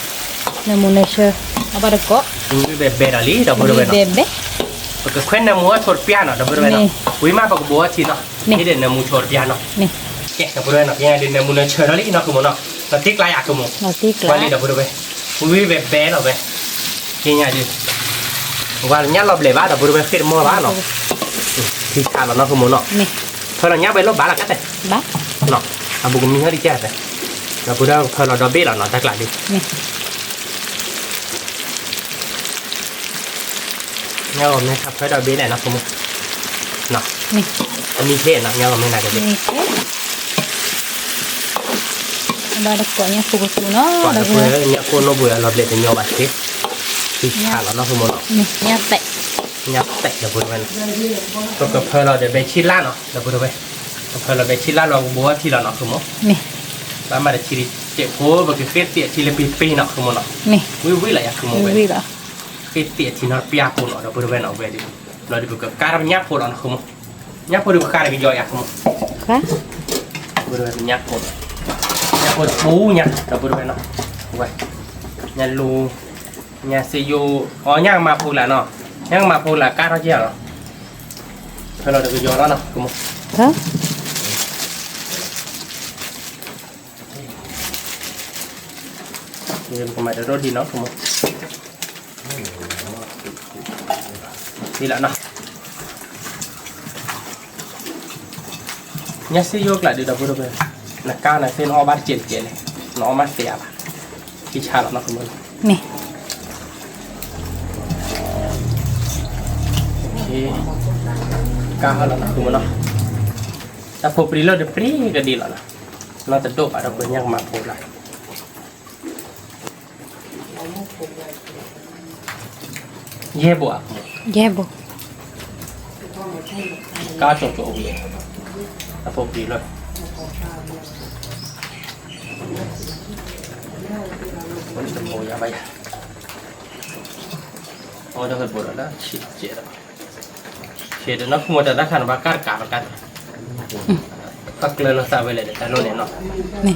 နၢမူနၢဆၢ, အဘၣ်တကိး, ဝံၤဘဲဘဲဒီးလံဒီပုၢ်ဒီဝဲၢ်နီၤ, ပကခွဲးနၢမူအီၣ်ဆိတပျၢ်နီၤ ဒီပုၢ်ဒီဝဲၢ်နီၤ, ဝံၤမးပကဘိးအီထံနီၤ, ဟ့ၣ်ဒီးနၢမူဆိတပျၢ်နီၤ, ကဲဒီပုၢ်ဒီဝဲၢ်နီၤ ဖဲညါဒုးနၢမူနၢဆၢထီၣ်လံနီၢ်ခိမ့ၢ်နီၤ, လီၤတံၢ်ကျါယၤခိမ့ၢ်, ဝံၤလံဒီပုၢ်ဒီဝဲၢ်, ဝံၤဘဲဘဲလီၤဝဲ, ဖဲညါဒုး, ဝံၤလီၤညၣ်လီၤဘျဲးဘၣ်ဒီပုၢ်ဒီဝဲၢ် ဃ့ၢ်တမီၢ်ဘၣ်နီၤ, ထံဆးလီၤနီၢ်ခိမ့ၢ်နီၤ, ဖၢလီၤညၣ်ဝဲလီၤဘၣ်လီၤကါတဲ, အဘူးကမံဟီၣ်ဒံးကဲတဲ, ဒီပုၢ်ဒီဝဲၢ်ဖၢလီၤဒီဘ့ၣ်လီၤနီၤ တၢ်ကျါဒုး ညါဂီၤမ့ၢ်ခးဖၢဒီဘ့ၣ်လဲၣ်နီၢ်ခိမ့ၢ်, အမံၤချ့နီၤ ညါဂီၤမ့ၢ်နၤကသ့ၣ်, ဘၣ်တကိးညါဖိကသူနီၤ ဒီပုၢ်ဒီဝဲၢ်, ညါကိၣ်နီၢ်ဘှံးအလီၤဘျဲးတညီဘၣ်သ့, ထံဆးလီၤနီၢ်ခိမ့ၢ်နီၤ, ညါတဲာ်, ညါတဲာ်ဒီပုၢ်ဒီဝဲၢ်နီၤ, ပကဖၢလီၤဒီးဘဲဆံလၢ်နီၤ ဒီပုၢ်ဒီဝဲၢ်, ပဖၢလီၤဘဲဆံလၢ်လီၤကဘိးအီထံလီၤနီၢ်ခိမ့ၢ်, ဘၣ်မၤတဆံတစဲးဖိ ပကဃ့ၢ်သ့ၣ်အထံလၢပ့ၤပ့ၤနီၢ်ခိမ့ၢ်နီၤ, ဝံၤဝံၤလီၤယၤခိမ့ၢ်ဝဲ ဃ့ၢ်သ့ၣ်အထံနီတပျၢ်ဖိနီၤ ဒီပုၢ်ဒီဝဲၢ်နီၤ ဝဲဒုး, လီၤဒုးပကကါထီၣ်ပညၣ်ဖိလီၤနီၢ်ခိမ့ၢ်, ညၣ်ဖိဒုးပကါတကယီယၤခိမ့ၢ်, ဒီပုၢ်ဒီဝဲၢ်ပညၣ်ဖိနီၤ, ညၣ်ဖိတပူၤညါ ဒီပုၢ်ဒီဝဲၢ်နီၤ, ဝဲ, ညၣ်လူ, ညၣ်စ့ယိ, အီ ညၣ်ကမၤဖိလၢ်နီၤ, ညၣ်ကမၤဖိလၢ်ကါထီၣ်က့ၤလီၤ, ဖဲလီၤတကယီလီၤနီၤ ခိမ့ၢ် ပကမၤတရိၣ်ဒံးနီၤ ခိမ့ၢ်, ဒ်လီၤနီၤ, ညၣ်စ့ယိကျါဒုး ဒီပုၢ်ဒီဝဲၢ်, နကါနၤသ့ၣ်နအီၣ်ဘၣ်တစဲးတစဲးလဲၣ်, နအီၣ်မးသ့အါဘၣ်, ထံဆးလီၤနီၤ ခိမ့ၢ်, ကါဟီၣ်လီၤနီၤ ခိမ့ၢ်နီၤ, တၢ်ဖိပြံလီၢ်တပြံကဒံလီၤနီၤ, နီၢ်တဒိၣ်ဘၣ်ဒီးပညၣ်ကမၤဖိလၢ် ယဲၢ်ဘိဧါ, ယဲၢ်ဘိ, ကါကၠီကၠီအိၣ်လံ, အဖိပံၤလၢ, တဘိယၤဘၣ်ယၤ, အဝဲဒၣ်တဘိဒီးလၢဆံးကဲးဒီး ဆံးဒီးနီၢ်ခိမ့ၢ်တၢ်တၢ်ခါန့ၣ် ဘၣ်ကါတကးဘၣ်ကါ, ပှၤကျၢၤလီၤသးဝဲလဲၣ်ဒီးတၢ်လိၣ်န့ၣ်နီ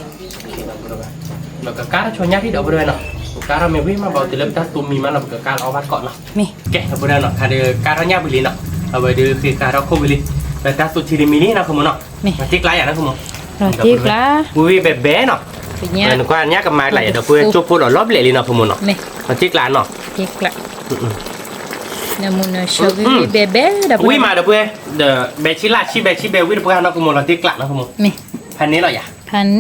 ၤ, ပကကါထီၣ်ဆိညၣ်ထံဒီပုၢ်ဒီဝဲၢ်နီၤ, ပကါထီၣ်မ့ၢ်ဝံၤမးဘၣ်တုၤလၢပတၢ်သူမံမးလီၤ ပကကါလီၤအီၣ်ဘၣ်တကိးနီၤ, ကဲ ဒီပုၢ်ဒီဝဲၢ်နီၤ ခါဒီးကါထီၣ်ညၣ်ဝံၤလံနီၤ, အဝဲဒုးဃ့ကါထီၣ်ခိၣ်ဝံၤလံ, ပတၢ်သူထံတမံၤလံနီၤ ခိမ့ၢ်နီၤ, တံၢ်ကျါယၤနီၤ ခိမ့ၢ်, ဝံၤဝံၤဘဲဘဲနီၤ, နကွၢ်ညၣ်ကမၤကျါယၤ ဒီပုၢ်ဝဲၢ် ကၠိဖိဒီးလီၤဘျဲးလံနီၤ ခိမ့ၢ်နီၤ, တံၢ်ကျါနီၤ ဝံၤမးဒီပုၢ်ဝဲၢ်, ဒီးဘဲဆံလၢ်ဆံဘဲဆံဘဲဝံၤဒီပုၢ်ဝဲၢ်နီၤ ခိမ့ၢ် လီၤတံၢ်ကျါနီၤ ခိမ့ၢ်, ဖဲန့ၣ်လီၤယၤ,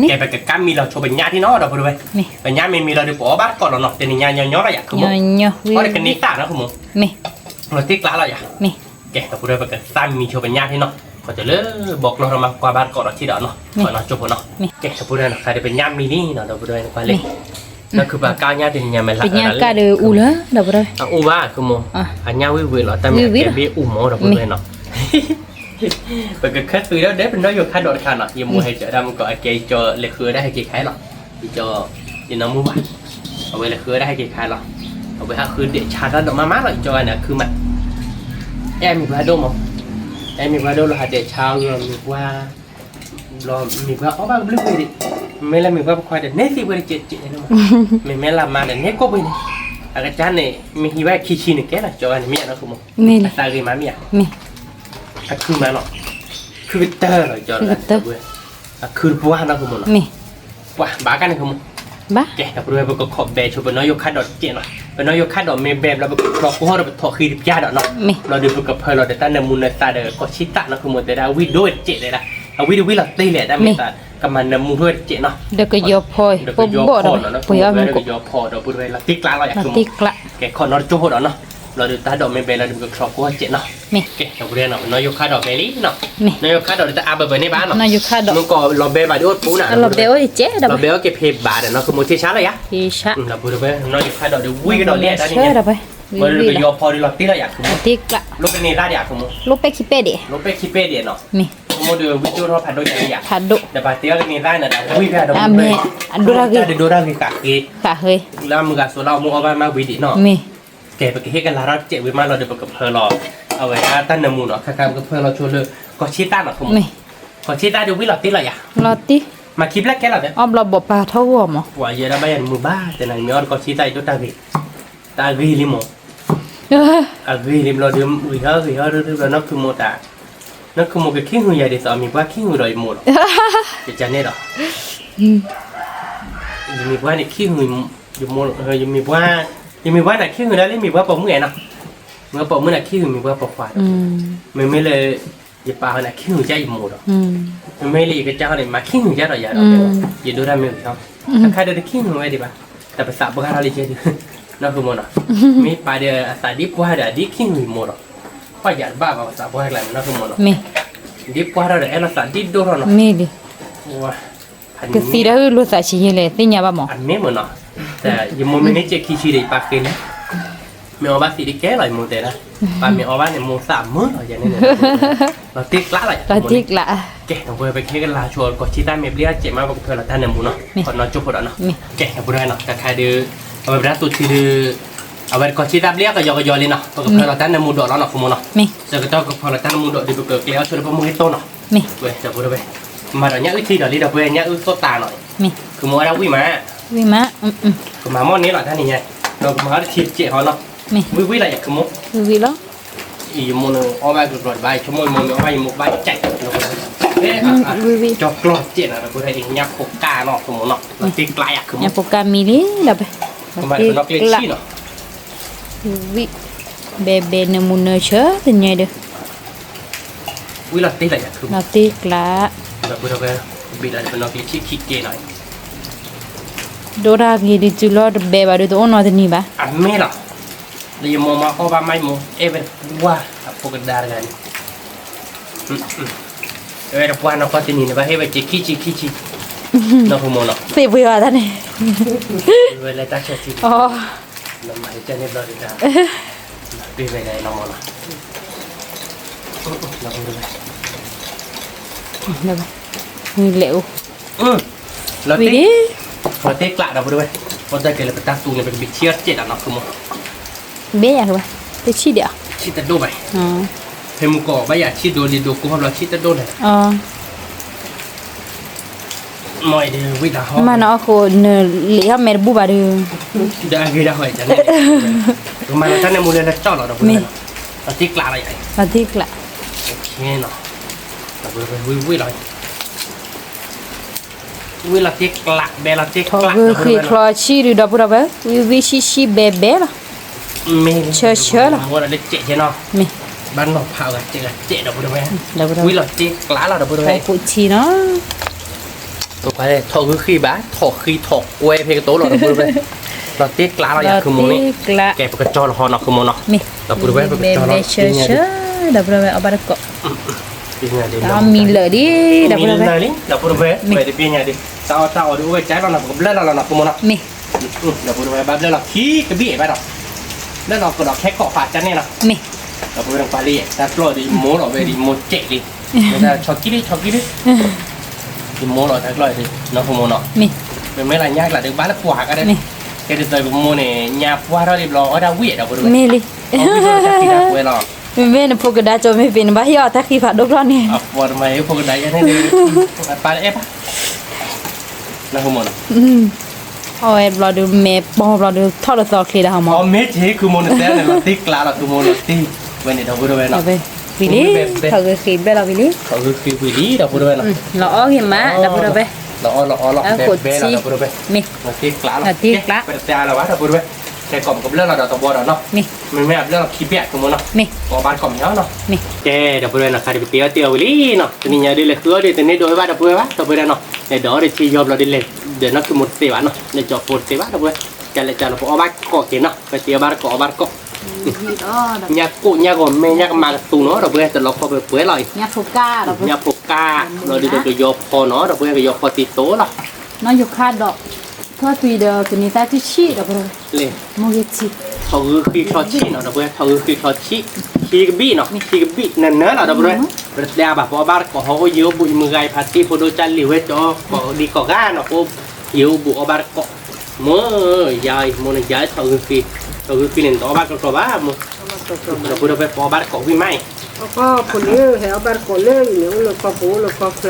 ကဲ ပကကါမံၤလီၤဆိပညၣ်ထံနီၤ ဒီပုၢ်ဝဲၢ်, ပညၣ်မ့ၢ်မံၤလီၤဒီးပအီၣ်ဘၣ်တကိးလီၤနီၤ တနံၤညါညီညီလီၤယၤ ခိမ့ၢ်, အီၣ်တကန့ၢ်သၣ်နီၤ ခိမ့ၢ်, လီၤတံၢ်ကျါလီၤယၤ, ကဲ ဒီပုၢ်ဝဲၢ် ပကသၣ်မံၤဆိပညၣ်ထံနီၤ ခီၣ်တလၢ ဘီကျီၢ်ထီၣ်မး ကွၢ်ဘၣ်တကိးဒီးထံဒီးနီၤ, ခီၣ်နီၢ်ကၠိဖိနီၤ, ကဲ ဒီပုၢ်ဝဲၢ်နီၤ ခါဒီးပညၣ်မံလံနီၤ ဒီပုၢ်ဝဲၢ် နကွၢ်လံ, နီၢ်ခုပၤကါညါတနံၤညါမဲာ်လၢ်အၢလၢ်လံ, အအိၣ်ဘၣ် ခုမိၢ်, အညၣ်ဝံၣ်ဝံၣ်လီၤ တၢ်မ့ၢ်အကဲဘ့ၣ်အိၣ်မး ဒီပုၢ်ဝဲၢ်နီၤ ပကခၢၣ်သုးဒီး ပနီၢ်ယိၤခါဒီးတခါနီၤ, ယမိၢ်ဟဲကၠီဒၣ်မုၢ်ကီး အကဲကၠီလဲၤဃုဝဲဒၣ်ဟဲက့ၤခါလီၤ, ယကၠီ, ယနီၢ်မုၢ်ဘၣ်, အဝဲလဲၤဃုဝဲဒၣ်ဟဲက့ၤခါလီၤ, အဝဲဟးဃုဒဲးဆါတၢ်ဒိးမးမးလီၤ ယကၠီဂၤန့ၣ် အခုမး, အဲၣ်မံၤပှၢ်ဒိၣ်မး, အဲၣ်မံၤပှၢ်ဒိၣ်လီၤ ဟးဒဲးဆါအီၤမံၤပှၢ် ဘျီမံၤပှၢ်အီၣ်ဘၣ်ကဘျုးဝဲဒၣ်, မ့ၢ်လၢမံၤပှၢ်ပခွါဒီး န့ၢ်သံဝဲတကဲးကဲးန့ၣ်မး, မ့မ့ၢ်လၢမါဒီး န့ၢ်ကိၣ်ပှ့ၤန့ၣ်, အကစၢ်န့ၣ် မ့ၢ်ဟံးဝဲခံဆံန့ၣ်ကဲလီၤ ကၠီဂၤန့ၣ် မ့ၢ်ဧါနီၢ်ခုမိၢ်, အသးဂ့ၤမးမ့ၢ်ဧါ, အခုမးနီၤ, ခုကတၢၢ်လီၤ ကၠီဂၤန့ၣ်, အခုတပှၢ်နီၢ်ခုမိၢ်နီၤ, ပှၤဘၣ်ကန့ၣ်ခုမိၢ်, ကဲ ဒီပုၢ်ဝဲၢ် ပကခိးဘဲဆိ ပနီၢ်ယိၤခါဒီးတကဲးနီၤ, ပနီၢ်ယိၤခါဒီးမ့ၢ်ဘဲဘျီ ပကဖျီကိၢ်ဟီၣ်ဒီး ပထီၣ်ဃံတပျၢ်ဒီးနီၤ, ဘျီဒီးပကဖၢလီၤဒီးတၢ်နၢမူနၢသးဒီး ကီၢ်ဆံၣ်သၣ်နီၢ်ခုမိၢ် တဲဒၣ် ဝံၣ်ဒိၣ်ဝဲတကဲးတဲဒၣ်, အဝံၣ်ဒိၣ်ဝံၣ်လီၤတံၢ်လဲၣ် တၢ်မ့ၢ်သး ကမၤနၢမူထီၣ်ဝဲတကဲးနီၤ, ဒီးကယီၤဖီ ဒီးကယီၤဖီဒီး ပှ့ၤအီၣ်မူကီး, ဒီးကယီၤဖီဒီး ပုၢ်ဝဲၢ် လီၤတံၢ်ကျးလီၤယၤ ကဲခီၣ်နီတကၠိဖိဒီးနီၤ, ဘျီဒီးတၢ်ဒိးမ့ၢ်ဘဲလီၤဒီး ပကဖျီကိၢ်ဟီၣ်တကဲးနီၤ, ကဲ ဒီပုၢ်ဝဲၢ်နီၤ ပနီၢ်ယိၤခါဒီးဘဲလံနီၤ, နီၢ်ယိၤခါဒီးတအါဘၢဘၢန့ၣ်ဘၣ်နီၤ, မုၢ်ကီးလီၤဘဲဘၣ်ဒ်အိၣ်တပူၤနၤ, လီၤဘဲအိၣ်က့ၤဖဲဘၣ်ဒီးနီၤ ခုမိၢ် ထံဆါလီၤယၤ, ဒီပုၢ်ဝဲၢ် ပနီၢ်ယိၤခါဒီးဒ်ဝံၣ်ကဒီးလံတၢ်န့ၣ်, ဘျီဒီးကယီၤဖီဒီးလီၤတံၢ်လီၤယၤ ခုမိၢ်, လီၤပန့ၤသၣ်ဒံး ခုမိၢ်, လီၤပန့ၤသၣ်ဒံး ခုမိၢ်, ခုမိၢ်ဒီးဝံၣ်ဒိၣ်ထီၣ်ဖးဒိၣ်ယၤလံယၤ, ဒီးပှၤတဲအီၤကန့ၤသၣ်န့ၣ်ဒီး ဝံၣ်ဖဲဒီး ဒိၣ်တၢ်ဂ့ၤကးက့ၤ, လၢမုၢ်ဂၤစိၤလၢအမိၢ်အီၣ်ဘၣ်မးဝံၤဒံးနီၤ, ကဲ ပကဟ့ၣ်ကလၤထီၣ်တစဲးဝံၤမးလီၤဒီး ပကဖၢလီၤ အဝဲဒၣ်တၢ်နၢမူနီၤ, ခါခါပကဖၢလီၤဆိလၢ ကီၢ်ဆံၣ်သၣ်နီၤ ခုမိၢ်, ကီၢ်ဆံၣ်သၣ်ဒီးဝံၣ်လီၤတံၢ်လီၤယၤ, မၤခံဖျၢၣ်ကဲလီၤ, အီၣ်ဘျီဘိးပာ်ထီၣ်ဂီၢ်မး, ပှၤယဲဒၣ်ဘၣ်ယၤနမူဘၣ် တဲနၤ မ့ၢ်အီၣ်တကီၢ်ဆံၣ်သၣ်အံၤဒိၣ်တၢ်ဂ့ၤ, တၢ်ဂ့ၤလံမး, အဂ့ၤလံဘျီဒီး ဂ့ၤဟီဂ့ၤဟီဒီး နီၢ်ခုမိၢ်တၢ်, နီၢ်ခုမိၢ်ကခ့ဟုၣ်ယၤဒ်သိး မံၤပှၢ်ခ့ဟုၣ်ဒီးယမိၢ်လီၤ, ယကန့ၣ်ဒီး ယမံၤပှၢ်န့ၣ်ခ့ဟုၣ်, ယမံၤပှၢ်, ယမံၤပှၢ်န့ၣ်ခ့ဟုၣ်ဒၣ်လၢမံၤပှၢ်ပိာ်မုၣ်ဧါနီၤ, မံၤပှၢ်ပိာ်မုၣ်န့ၣ်ခ့ဟုၣ်မံၤပှၢ်ပိာ်ခွါဒီး, မ့မ့ၢ်လၢ ယပၢ်ဟီန့ၣ်ခ့ဟုၣ်ယၤယမိၢ်ဒီး, မ့မ့ၢ်လၢယကစၢ်ဟီန့ၣ် မၤခ့ဟုၣ်ယၤဒီးယၤဒီး, ယဒိၣ်တၢ်မ့ၢ်ဂ့ၤဟီ, အခါဒီးတခ့ဟုၣ်ဝဲဒံးဘၣ်, တၢ်ပသးပှၢ်ထီၣ်လံကဲဒုး, နီၢ်ခုမိၢ်နီၤ, မ့ၢ်ပၢ်ဒီးအသးဒ်ပှၢ်ဒီးအဒ်ခ့ဟုၣ်ယမိၢ်ဒီး, ပှၢ်ယၤတဘၣ်ဘၣ်ပသးပှၢ်ကျါန့ၣ် နီၢ်ခုမိၢ်နီၤ, ဒ်ပှၢ်ထီၣ်ဒီးအဲၣ်လိာ်သးဒ်ဒိၣ်ထီၣ်နီၤ, မ့ၢ်လံ, ကသံဒၣ်အုၣ်လိာ်သးဆံးယဲလဲၣ် သ့ၣ်ညါဘၣ်မး, ယမိၢ်မ့ၢ်န့ၢ်စဲးခံဆံဒီးယပၢ်ဃ့လံ, မ့ၢ်အီၣ်ဘၣ်သံးတကဲလီၤ ယမိၢ်တဲဒၣ်, ပၢ်မ့ၢ်အီၣ်ဘၣ်န့ၣ် မိၢ်သးမုာ်လီၤယဲန့ၣ်, လီၤတံၢ်ကျးလီၤယၤ, လီၤတံၢ်ကျး, ကဲ ဒီပုၢ်ဝဲၢ် ပကဟ့ၣ်ကလၤဆိ ကီၢ်ဆံၣ်သၣ်မ့ၢ်ဘျ့အီၣ်စဲးမး ပကဖၢလီၤတၢ်နၢမူနီၤ, ခီၣ်နီၢ်ကၠိဖိဒီးနီၤ, ကဲ ဒီပုၢ်ဝဲၢ်နီၤ တခါဒုး, အဝဲပဒၣ်သိးထံဒုး, အဝဲတကီၢ်ဆံၣ်သၣ်ဘျ့အီၣ်ကယီကယီလံနီၤ ပကဖၢလီၤတၢ်နၢမူဒီးလီၤနီၤ ခုမိၢ်နီၤ, ဆၢကတီၢ်ကဖၢလီၤတၢ်နၢမူဒီးဒုး ပကကျဲအီၣ်ဆိလၢပမိၢ်ဟ့ၣ်တိၢ်နီၤ, ဒီပုၢ်ဝဲၢ်, မၤဒီးညၣ်အုၣ်ထံဒီးလံ ဒီပုၢ်ဝဲၢ် ညၣ်အုၣ်သိၣ်တၢ်နီၤ, ခုမိၢ်ဝဲဒၣ်ဝံၣ်မး, ကမၤမီၢ်န့ၣ်လီၤတၢ်န့ၣ်ညါ, ဒီးကမၤအီၣ်တထံတစဲးဟီနီၤ, ဝံၣ်ဝံၣ်လီၤယၤ ခုမိၢ်, ယမိၢ်န့ၣ်အီၣ်ဘၣ်ကျီကျီတဘၣ် ယဆိကမိၣ်ယမိၢ်မ့ၢ်အီၣ်ဘၣ်ယမိၢ်ကဘၣ်ကဲး, ကၠီကျီစဲးနီၤ ဒီပုၢ်ဝဲၢ် ညၣ်ဖိကၢ်နီၤ ခုမိၢ်နီၤ လီၤတံၢ်ကျးယၤ ခုမိၢ်, ညၣ်ဖိကၢ်မံလံ ဒီပုၢ်ဝဲၢ်, လီၤတံၢ်ကျး, ဝံၣ်, ဘဲဘဲနၢမူနၢဆၢတညါဒီး ဝံၣ်လီၤတံၢ်လီၤယၤ ခုမိၢ်, လီၤတံၢ်ကျး, ဒီပုၢ်ဝဲၢ်, ဘ့ၣ်လီၤပနီၢ်ကျ့ဆံၣ်ခံက့ၤနီၤ, ဒိၣ်တၢ်ဂ့ၤဒုး တုၤလီၤတဘဲဘၣ်ဒီး တအိၣ်နီတနံၤဘၣ်, အမ့ၢ်လီၤ, လၢယမိၢ်မၤအီၣ်ဘၣ်မး ယမိၢ်အဲၣ်ဝဲတပှၢ် အဖိကဒါတဂၤန့ၣ်, အဲၣ်ဝဲတပှၢ်နီၢ်ကီၢ်တနံၤန့ၣ် ဘၣ်ဟ့ၣ်ဝဲစဲးခံဆံခံဆံ, နီၤ ခုမိၢ်နီၤ, သ့ၣ်ပှ့ၤဘၣ်တၢ်န့ၣ်, ဝဲလၢတၢ်ဆၢထံ, မၤကန့ၣ်ဘျီဒုးတၢ်, ပ့ၤဝဲလၢနီၤမးနီၤ, လဲၤအိၣ်, လီၤတံၢ်, လီၤတံၢ်ကျးဒီပုၢ်ဝဲၢ်, ပတၢ်ကဲလၢပတၢ်သူန့ၣ် ပကဘံးဆံၣ်အီၣ်စဲးဒီးနီၤ ခုမိၢ်, ဘ့ၣ်ယၤ တဆံၣ်ဒံး, ဆံၣ်တဒိၣ်ဘၣ်, ဖဲမုၢ်ကီးဘၣ်ယၤဆံၣ်ဒိၣ်လံဒိၣ်ကိၢ်ဟီၣ်ဘျီဆံၣ်တဒိၣ်လဲၣ် မ့ၢ်ဒ်ဝံၣ်တၢ်ဟီ, မ့ၢ်နီၤအဃိ နလံာ်ဟီၣ်မဲာ်တဘူၣ်ဘၣ်ဒီး, ဒီးအဂ့ၤဒၣ်ဃီ, ကမၤလီၤတၢ်နၢမူလၢလၢကၠီၣ်လီၤ ဒီပုၢ်ဝဲၢ်, လီၤတံၢ်ကျးလီၤယၤ, လီၤတံၢ်ကျး, ဝံၣ်ဝံၣ်လီၤ, ဝံၣ်လီၤတံၢ်ကျး ဘဲလီၤတံၢ်ကျး, ဃ့ချီဆံၣ်ဒုး ဒီပုၢ်ဝဲၢ်, ဝံၣ်ဝံၣ်ဆံၣ်ဆံၣ်ဘဲဘဲလီၤ, ဆၢဆၢလီၤ, မ့ၢ်, ဘၣ်နီၤဖးဂၤစဲးဂၤစဲး ဒီပုၢ်ဝဲၢ်, ဝံၣ်လီၤတံၢ်ကျးလီၤ ဒီပုၢ်ဝဲၢ်, ထီၣ်ဂုာ်ဃံဘၣ် ထီၣ်ဃံထီၣ်ကွဲဖဲကတိၤလီၤ ဒီပုၢ်ဝဲၢ်, လီၤတံၢ်ကျးလီၤယၤ ခုမိၢ်န့ၣ်, ကဲပကကၠီလီၤဟီနီၤ ခုမိၢ်နီၤ, ဒီပုၢ်ဝဲၢ် ပကကၠီလီၤ, ဒီပုၢ်ဝဲၢ် အီၣ်ဘၣ်တကိး တၢ်အီၣ်မံလၢာ်ဒံး ဒီပုၢ်ဝဲၢ်, ဒီပုၢ်ဝဲၢ် မ့ၢ်တဘ့ၣ်ညါဒံး တၢ်အီၣ်တၢ်အီဒံးအိၣ်ဝဲကၢ်လီၤနီၤ ပကဘျၢလီၤလီၤနီၤ ဖိမုၣ်နီၤ, မ့ၢ်, ဒီပုၢ်ဝဲၢ် ဘၣ်ဘျၢလီၤခံကဘ့ၣ်ဘၣ်ဒီး, ဘျၢလီၤကဒီးခဲကီၢ်ဖးကၢ်န့ၣ်နီၤ, မ့ၢ်, ဒီပုၢ်ဝဲၢ် နကွၢ်လံ တၢ်ကျီၢ်ဒံး ယမိၢ်လီၤဝဲဒံး မိၢ်စဲးလံ, ဆီခံလံ ဆီခံလံ, ယမိၢ်လီၤတၢ်ကျီၢ်ဒံး နီၤ ဖိမုၣ်နီၤ, မ့ၢ်, မ့မ့ၢ်လၢညါကျါဒံး ဘၣ်လၢပှၤကါဒီး, မ့ၢ်, ကဲဒ်သိးပမိၢ်န့ၣ် ညါပှၢ်ထီၣ်ဒံးဘျီ အီၣ်ဒၣ်ဝံၣ်ဒီပုၢ်ဝဲၢ်, မ့ၢ်လံ, ဝံၣ်ထီၣ်တၢ်သံတၢ်ကွဲလီၤ, မ့မ့ၢ်နဖိကဒါကၠိမ့ၢ်ပ့ၤ နဘၣ်ဟ့ၣ်အီၤတၢ်ဃံဖးဒိၣ်ကျီၢ်န့ၣ်, အပှၤတမၤအဖိကဒါယဲန့ၣ်, အပၢ်တအဲၣ်ဘၣ်, နီၤ ဖိမုၣ်နီၤ, အီၣ်ဝဲဘျီဒုး မဲာ်ပီၤဘျီဒုး ထီၣ်လၢသီချ့ဒၣ် ဟီမး, အမ့ၢ်က့ၤ ခုမိၢ်နတဲန့ၣ် လီၤတံၢ်ကျါလီၤ ခုမိၢ်လီၤတံၢ်, ဝဲန့ၣ် ဒီပုၢ်ဝဲၢ်နီၤ, ဝံၤလံ, ထီၣ်ဂုာ်ဃံဘျဲၣ်လီၤဝံၤလံ, ထီၣ်ဂုာ်ဃံဝံၤလံ ဒီပုၢ်ဝဲၢ်နီၤ, လီၤအီၣ်ဂ့ၤမး ဒီပုၢ်ဝဲၢ်, လီၤအီၣ်လီၤအီလီၤ ဘဲဘဲလီၤ ဒီပုၢ်ဝဲၢ်, မ့ၢ်, လီၤတံၢ်ကျါလီၤ, လီၤတံၢ်ကျါ, ပတတဲအါလၢၤဘၣ် ဒီပုၢ်ဝဲၢ်, ခဲကိးမးကဘျၢလီၤဒီးတဘီဒီးနီၤ, မ့ၢ်, မ့မ့ၢ်အဘျၢလီၤခံဘ့ၣ် ခုမိၢ်နီၤ, မ့ၢ်, ပအီၣ်ဘၣ်တကိးမ့ၢ်နီၤ, မ့ၢ်, ကဲ ဒီပုၢ်ဝဲၢ်နီၤ ခါဒံးပတ့အီၣ်တ့ၢ်အီၤဝံၤလံနီၤ, တနံၤညါဒ်လဲၣ်ဃုအီၣ်ဒံး တန့ၢ်ဒိးဝဲဘၣ် ဒီပုၢ်ဝဲၢ်ဘၣ် ဒီပုၢ်ဝဲၢ်နီၤ, လဲၤဒိးအီၣ်ဒံးဆံယီၤဘျီဒ်လဲၣ်, ဒီးနီၢ်ခုမိၢ်တသ့ဘၣ်နီၤ, လဲၤကၠီဖိတသ့ဘၣ် ဒီပုၢ်ဝဲၢ်, ကလဲၤကၠီလီၤ ပအီၣ်ဘၣ်ကိးက့ၤနီၤ ပတ့အီၣ်ဘၣ်တကိးအီၣ်ဘၣ်တကိး, ညၣ်ကိၣ်ညၣ်ဂီၤမဲ ညၣ်ကမၤကသူနီၤ ဒီပုၢ်ဝဲၢ် တလီၤခီပှဲၤပှဲၤလီၤအံၤ, ညၣ်ဖိကၢ်, ဘျီဒ်သိးကယီၤဖီနီၤ ဒီပုၢ်ဝဲၢ် ကယီၤဖီတံၤတိလီၤ, နီၢ်ယိၤခါဒီး ထီၣ်သွံဒီး ကန့ၢ်သၣ်တဆံၣ်ဒီး လၢ ထီၣ်ဂုာ်ဃံချီဆံၣ်နီၤ ဒီပုၢ်ဝဲၢ် ထီၣ်ဂုာ်ဃံချီဆံၣ်, ခံကဘံၣ်နီၤ ခံကဘံၣ်နၢၤနၢၤလီၤ ဒီပုၢ်ဝဲၢ်, ပတတဲအါဘၣ် ပအီၣ်ဘၣ်တကိး ဟီၣ်အိၣ်ယံၤအိၣ်ဘူး ယမုၢ်ဂၤအံၤ ဖါတံၢ်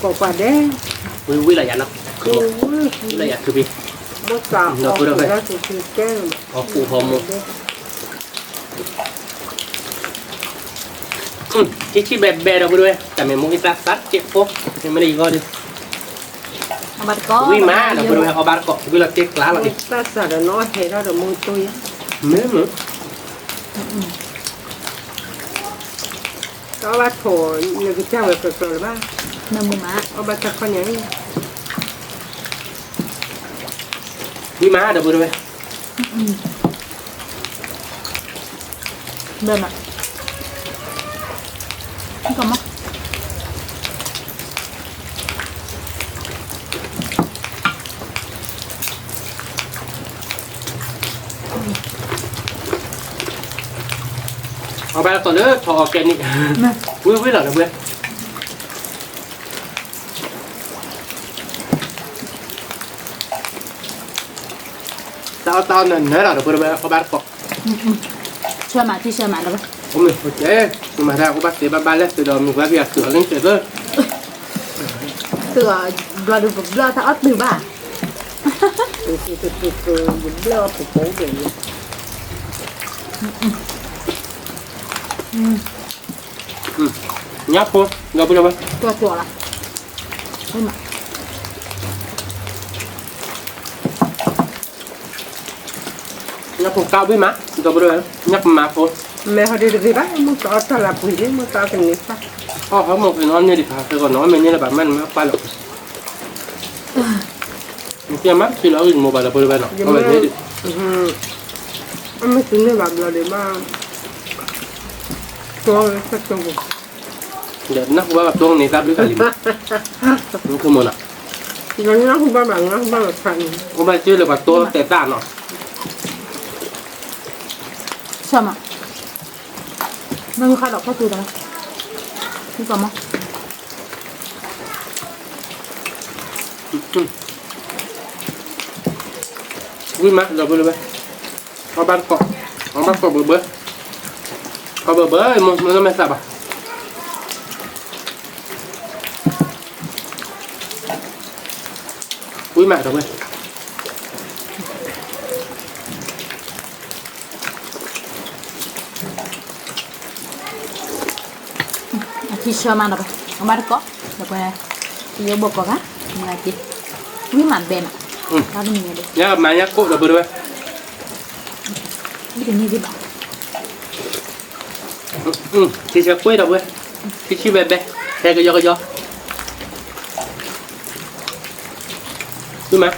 ဖိဒိၣ်ကၢ်လံၤဝဲ ကၠီကိးဒံကိးဂၤနီၤ ပအိၣ်ယံၤအိၣ်ဘူးအီၣ်ဘၣ်တကိး, မ့ၢ်ယၤအံၤ မိၢ်န့ၣ်ယၤ ထီၣ်ဂုာ်ဃံ, ထီၣ်ဂုာ်ဃံန့ၣ် တအီၣ်ဘၣ်တကိးဘၣ် မိၢ်, ဒီပုၢ်ဝဲၢ် ပအီၣ်ဘၣ်တကိးဝံၣ်မးအံၤ, အီၣ်ဖိလၢ ဟဲအီၣ်ဘၣ်တကိးလၢအံၤန့ၣ် အိၣ်လၢခီပူၤ အိၣ်လၢခီချၢ မုၣ်တခွါ ပုၢ်ဝဲၢ် ဟဲအီၣ်ဘၣ်တကိးကွၢ်ဒဲး, ဝံၣ်ဝံၣ်လီၤယၤနီၤ, ဝံၣ်လီၤယၤခုဘံၣ်, ဒီပုၢ်ဝဲၢ်, အီၣ်ပူၤဟီမိၢ်, ထံဆံၣ်ဘဲဘဲ ဒီပုၢ်ဝဲၢ်, တၢ်မ့ၢ်မိၢ်က့ၤသးသးစဲးဖိ, မ့မ့ၢ်လၢယဂီၢ်ဒီး ဝံၣ်မး ဒီပုၢ်ဝဲၢ် အီၣ်ဘၣ်တကိး ဝံၣ်လီၤတ့ကျါလီၤန့ၣ်, မ့ၢ်မ့ၢ် တအီၣ်ဘၣ်ထိး နကစၢ်ဝဲကျၢၤကျၢၤလၢၤဘၣ်, အီၣ်ဘၣ်တၢ်ခီညါ, ဝံၣ်မး ဒီပုၢ်ဝဲၢ်, ဘၣ်မး အီၣ်ဘၣ်တကိးလၢ ထီၣ် organic, ဝံၣ်ဝံၣ်လီၤ ဒီပုၢ်ဝဲၢ်, တၢ်အီၣ်တၢ်အီနၢၤနၢၤလီၤ ဒီပုၢ်ဝဲၢ် အီၣ်ဘၣ်တကိး, ဆၢမး ထံဆၢမးလၢၤဘၣ်, မ့ၢ်တၢ်အိၣ်ဘၣ်သ့ဘၣ်ဘၣ်လဲၣ် သုးဒီးမုၢ်ကွၢ်က့ၤအသုးအီၤလၢစဲးသၢ, သုးအီၤ ဘျီဒုးပဘျီတၢ်အီၣ်တုၤဘၣ်, ယဘျီပပိဒဲးလံ, ညၣ်ဖိ ဒီပုၢ်ဝဲၢ်, ညၣ်ဖိကါဝံၣ်မး ဒီပုၢ်ဝဲၢ်, ညၣ်ကမၤဖိ, မ့ၢ်ဟီဒုးတဂ့ၤဘၣ် မုၢ်တအီၣ်တၢ်လၢပှ့ၤလံ မုၢ်တအီၣ်ကန့ၢ်တၢ်, အီၣ်ဟီမုၢ်က့ၤနီၢ်န့ၢ်ဒံးဖး ခဲကီးနီၢ်မ့ၢ်န့ၢ်လၢၤဘၣ်မး နမ့ၢ်ပှၢ်လီၤ, နကမၤတံၤလီၤအဂံၢ်မိၢ်ဘၣ် ဒီပုၢ်ဝဲၢ်နီၤ, အဝဲန့ၣ်ဒံး, အမ့ၢ်တန့ၢ်ဘၣ်ဘျီဒံးဘၣ်, ကၠီ, ကၠီ, ဒီးနၢ်ဟူဘၣ်ကၠီန့ၣ် တၢ်ဘျုးကလံၤမး, နကမၤနီၤ, ဒီးနၢ်ဟူဘၣ်ဘၣ် နၢ်ဟူဘၣ်ဘၣ်ဖးန့ၣ်, အိၣ်ဘၣ်ကၠီလၢပှၤကၠီတဲာ်တၢ်နီၤ, ဆၢမး, နၢ်ဟူခါဒီးခီၣ်ထံးဒီး, နကမၤ ဝံၣ်မး ဒီပုၢ်ဝဲၢ်, အီၣ်ဘၣ်တကိး, အီၣ်ဘၣ်တကိးဘၢဘၢ, အီၣ်ဘၢဘၢ မိၢ်မ့ၢ်သးဘၣ်, ဝံၣ်မး ဒီပုၢ်ဝဲၢ်. အထံဆၢမးဒီး အဘၣ်တကိး ဒီးပှၤ ယိဘိကိးဂၤ မၤက့ၤ ဝံၣ်မးဘဲမး ညၣ်မၤညၣ်ကိၣ်ဒီးပဝဲ ဝံၣ်တန့ၢ်ဘၣ် ထံဆၢကွ့ၢ်ဒီးပဝဲ ထံဆံဘဲဘဲ ဟဲကယီကယီ ဝံၣ်မး.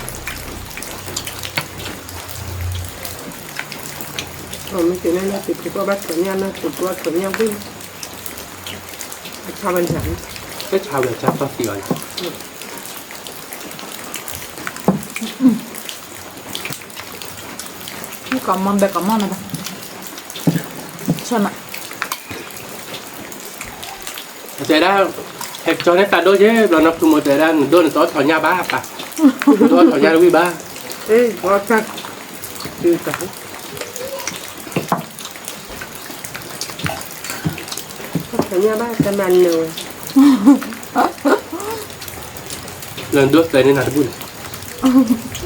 မ့ၢ်သ့ၣ်ညါလၢ တဘၣ်ထီၣ်ညၣ်လၢ တဘၣ်ထီၣ်ညၣ်ဝံၣ်, အဆါဝဲန့ၣ်, တဆါဝဲ ဆါသီသံအီၤန့ၣ်, ကီမီဘဲကီမီန့ၣ်ဘၣ်, ဆၢမး, တဲဒၣ်, ဟဲကၠီန့ၣ်တၢ်ဒိၣ်က့ၤ ဘျီနီၢ်ဖုမိၢ်တဲဒၣ် နဒိၣ်န့ၣ်တအီၣ်ထီၣ်ညၣ်ဘၣ်ပၢ်, တအီၣ်ထီၣ်ညၣ်တဝံၣ်ဘၣ်, အ့ၣ်, ညၣ်ဘၣ်တမၤနၢၤဝဲ, လၢဒိၣ်သဲန့ၣ်နၤတဘူၣ်န့ၣ်,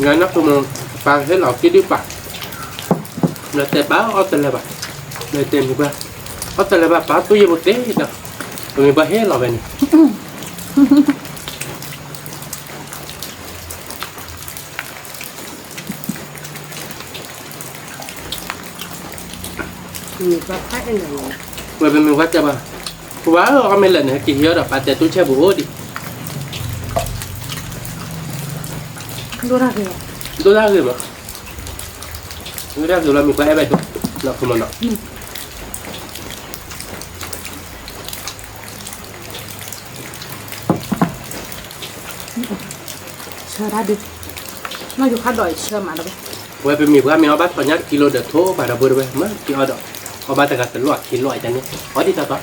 နနီၢ်ဖုမိၢ်, ပၢ်ဟဲလီၤက့ၤဒုးပၢ်, လၢတဲပၢ်အီၣ်တလၢၤဘၣ်, လၢတဲမံၤပှၢ်, အီၣ်တလၢၤဘၣ်ပၢ် သူၣ်ယဲၢ်ပူၤတ့ၢ်ဒီး, ပမံၤပှၢ်ဟဲလီၤဝဲန့ၣ် ဝဲပမ့ၢ်ဝဲတဲဘၣ်, ပဝဲအီၣ်မ့ၢ်လၢာ်န့ၣ် ဟဲက့ၤဟံးအီၣ်ဒီး ပာ်တဲတူၢ်ဆဲၣ်ပူၤအိၣ်ဒံး, ဒိၣ်တၢ်ဂ့ၤမး, ဒိၣ်တၢ်ဂ့ၤလီၤ မ့ၢ်ပှၤအဲၣ်ဘၣ်ဒိၣ်, လီၤခမနီၤ ဆၢတၢ်ဒုး, နီၢ်ယိၤခါဒီးဆၢမးဒီး, ဝဲပမံၤပှၢ်မ့ၢ်အီၣ်ဘၣ်ထီၣ်ညၣ်တကံလိဒီးထိၣ်ဘၣ်ဒီပုၢ်ဝဲၢ် မ့ၢ်က့ၤအီၣ်ဒီး, အီၣ်ဘၣ်တဂၤတလီၢ်ခံလီၢ်အံၤတၢ်န့ၣ် အီၣ်ဒံးတီတီ,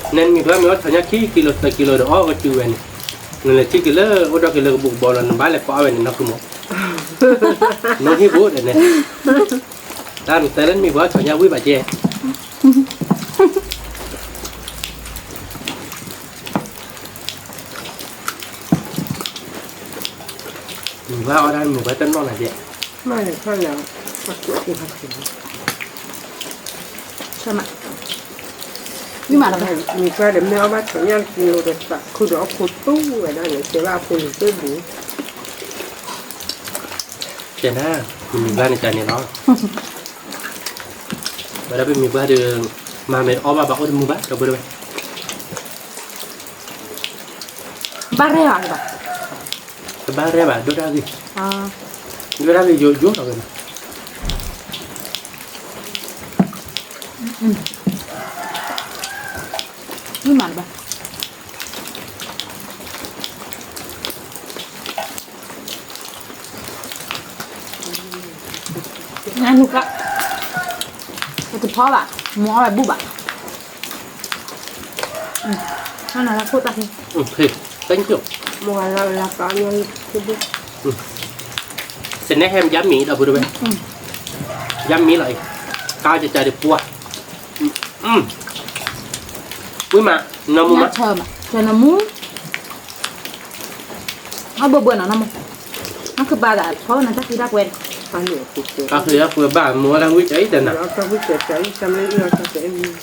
နမံၤပှၢ်မ့ၢ်အီၣ်ထီၣ်ညၣ်ခံကံလိသၢကံလိဒီးအီၣ်ကစုဝဲန့ၣ်, နလဲၤထံၣ်က့ၤလၢအိၣ်ဒီးက့ၤလၢကဘူးကဘီလီၤ နဘၣ်လဲၤကွၢ်အီၣ်ဝဲန့ၣ် နီၢ်ခူမိၢ်, နဟံၣ်ဘူးဒီးန့ၣ် တၢ်နတဲလၢနမံၤပှၢ်ထီၣ်ညၣ်ဝံၣ်ဘၣ်ကဲ မ့ၢ်ဘၣ်အီၣ်ဒၣ်မ့ၢ်ဘၣ်တနီၣ်နၤဒဲး, မ့ၢ်လဲၣ်, မ့ၢ်ဘၣ်ဒီးမ့ၢ်အီၣ်ဘၣ်ထီၣ်ညၣ်တကံလိဒီးသးခုဒီးအခိၣ်တူၢ်ဝဲဒၣ်န့ၣ် တဲဘၣ်အဖိလံၤသ့ၣ်ဘူး, တဲနၤ, မ့ၢ်ဘၣ်န့ၣ်တၢ်န့ၣ်လီၤ, ဝဲဒၣ်ပမံၤဘၣ်ဒီး, မၤမ့ၢ်အီၣ်ဘၣ်ဘၣ်အိၣ်တမုာ်ဘၣ် ဒီပုၢ်ဝဲၢ် ဘၣ်ရဲၣ်ဘၣ်, တဘၣ်ရဲၣ်ဘၣ် ဒိၣ်တၢ်ဂ့ၤ, ဒိၣ်တၢ်ဂ့ၤယိယိလီၤဝဲန့ၣ်, မ့ၢ်မးတဘၣ်, နလူၤကါ, ပတဖီဘၣ်, မ့ၢ်အီၣ်ဝဲဘူၣ်ဘၣ်, နနၤလၢခိၣ်တၢ်, thank you, မ့ၢ်လၢလၢကါ, စနဲဟဲမ့ၢ်ယါမံၤဒီပုၢ်ဝဲၢ်, ယါမံၤလီၤအံၤ, ကါကကါဒံးပှၢ်, ဝံၤမး, နမူမး, နမူ အဘၣ်ဘၣ်နီၤ နမူ, နကဘၣ်ဒၣ်ဖီနတၢ်ဃံတၢ်ကွဲ, တၢ်ဃံတၢ်ကွဲဘၣ် မ့ၢ်အီၣ်တၢ်ဝံၣ်ကၢအံၤတဲနၤ,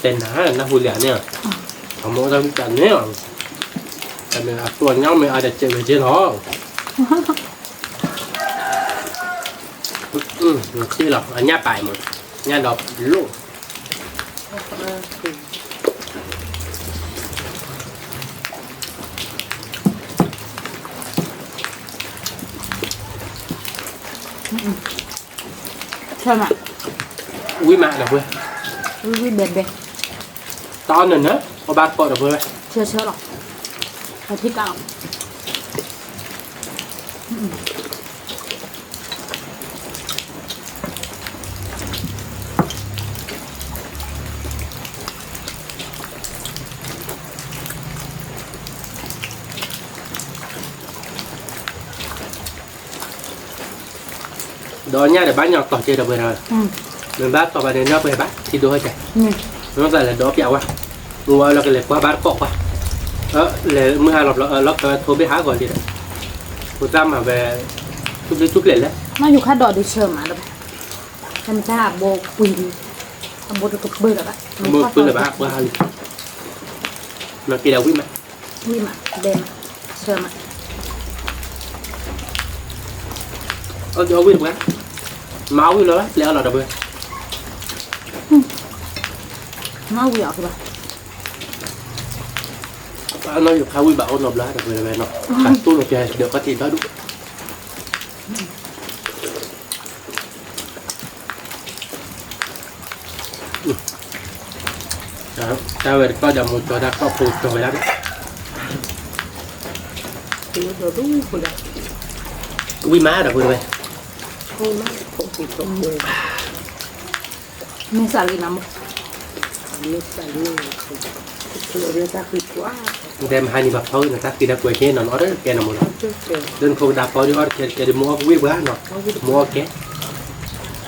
တဲနၤ နၢ်ဟူလံန့ၣ်, အမ့ၢ်အီၣ်တၢ်ဝံၣ်ကၢန့ၣ်, အမ့ၢ်အသူအညါမ့ၢ်အါဒီးစဲးဝဲက့ၤလီၤ, နထံၣ်လီၤ အညၣ်ပာ်မး, ညၣ်ဒီးလိၣ် ဆၢမး, ဝံၣ်မးဒီပုၢ်ဝဲၢ်, ဝံၣ်ဝံၣ်ဘဲဘဲ, တၢ်အီၣ်နၢၤနၢၤ အီၣ်ဘၣ်တကိးဒီပုၢ်ဝဲၢ်, ဆၢဆၢလီၤ, အထံၣ်ကၢ်လီၤ, ဒီးညၣ်ဒီးဘၣ်ညီတီၤ ကဲဒီပုၢ်ဝဲၢ်, မ့ၢ်ဘၣ်တီၤဘၣ်န့ၣ် နပှဲၤဘၣ် ထံဒိၣ်ဟဲကဲ, မ့ၢ်သးလဲၤဒီးပျးဝဲ, မုၢ်ဝဲလီၤကလဲၤကွၢ်ဘၣ်တကိးကွၢ်, လဲၤမုၢ်ဟါလီၤဘျီ လီၤကဝဲထိဘ့ၣ်ဟးဂီၤလံဒီး, ဖိသၣ်မၤဝဲ, ထူပျ့ထူပျဲၢ်လဲၣ်, နယူၤခါဒီးဒုးဆၢမးဒီး, တမ့ၢ်တၢ်အဘိပှံၤ, အဘိတကပၢၢ်လၢၤဘၣ်, အဘိတကပၢၢ်လၢၤဘၣ် ပှၤဟးလံ, နက့ၤဒီးဝံၣ်မး ဝံၣ်မး ဘဲမး ဆၢမး, အဝံၣ်တပှဲၤ, မၤအဝံၣ်လီၤ ပျဲအီၤလီၤဒီပုၢ်ဝဲၢ်, မၤဝံၣ်အီၤကဘၣ်, ပှၤနီၢ်ယိၤခါဝံၣ်ဘၣ်အိၣ်နီတဘျီ တပှဲၤတဝဲနီၤ, ပှၤတူၢ်လိာ်ပျဲဒီးကီၢ်တံၢ်ဒီဒူၣ် တၢ်ဝဲတကီၢ်ဒီးမိၢ်ကၠီတၢ်ကီၢ်ဖိကၠီဝဲဒၣ်, ဝံၣ်မးဒီးပှဲၤတဝဲ, မ့ၢ်စးလံနၤမိၢ်, ဒဲမဟါန့ၣ်ဘၣ်ဖီဝဲနတၢ်ဃံတၢ်ကွဲးကဲနီၤ နအီၣ်တကဲနီၤမိၢ်နီၤ, ဒ်နဖိကဒါဖီဒ်အီၣ်တကဲတကဲဒ်မိၢ်အီၣ်ကဝံၣ်ပှၤနီၤ, မိၢ်အီၣ်ကဲ,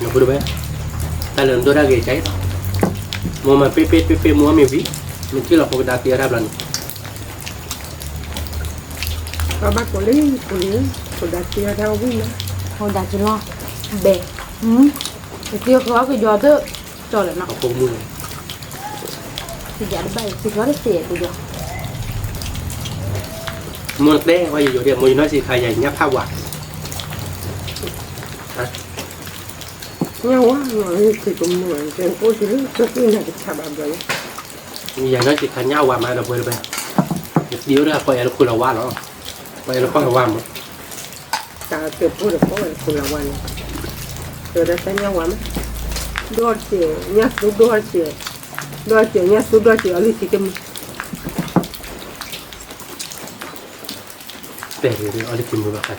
နဖိတဝဲ, တၢ်လၢနဒိၣ်တၢ်ဂ့ၤကဲအံၤ, မိၢ်မၤပ့ၣ်ပ့ၣ်ပ့ၣ်ပ့ၣ်မိၢ်အီၣ်မ့ၢ်ဝံၤ, နထံၣ်လီၤဖိကဒါတ့အီၣ်တၢ်ဘျီန့ၣ် ဘၣ်ဘၣ်ကိးလံ, ကိးလံ, ဖိဒါတ့အီၣ်တၢ်ဝံၣ်မး, ဖိဒါတ့လီၤ, ဘဲ, ကတ့အီၣ်ကီကယီၤသၢ, ကၠီလၢနီၤ, ကယၤတဘၣ် ကယီၤတသ့ကယီၤ, မိၢ်တဲဝဲယယိၤဒ် မိၢ်ယနီၢ်ဆံးခါယၤညၣ်ဖးဝါ, ညၣ်ဝါ, အိၣ်လၢကၠီကနၢ်ကဆါဘၣ်ဘျီ, ယနီၢ်ဆံးခါညၣ်ဝါမးဒီးပှဲၤတဝဲ, ယတံၤအိၣ်ဒီးပှၤအဲၣ်လၢခိၣ်လီၤဝါလီၤ, ပှၤအဲၣ်လၢခိၣ်လီၤဝါမး တၢ်ကၢၢ်ဖိဒီးကိးဝဲခိၣ်လီၤဝါန့ၣ်, တဲဝဲဒၣ်တၢ်ညၣ်ဝါမး, ဒိၣ်စဲး ညၣ်သူဒိၣ်စဲး, ဒိၣ်စဲး ညၣ်သူဒိၣ်စဲး အီၤလံစံကမုၢ်, တဲအီၤလံစံကမုၢ်ဘၣ်, မ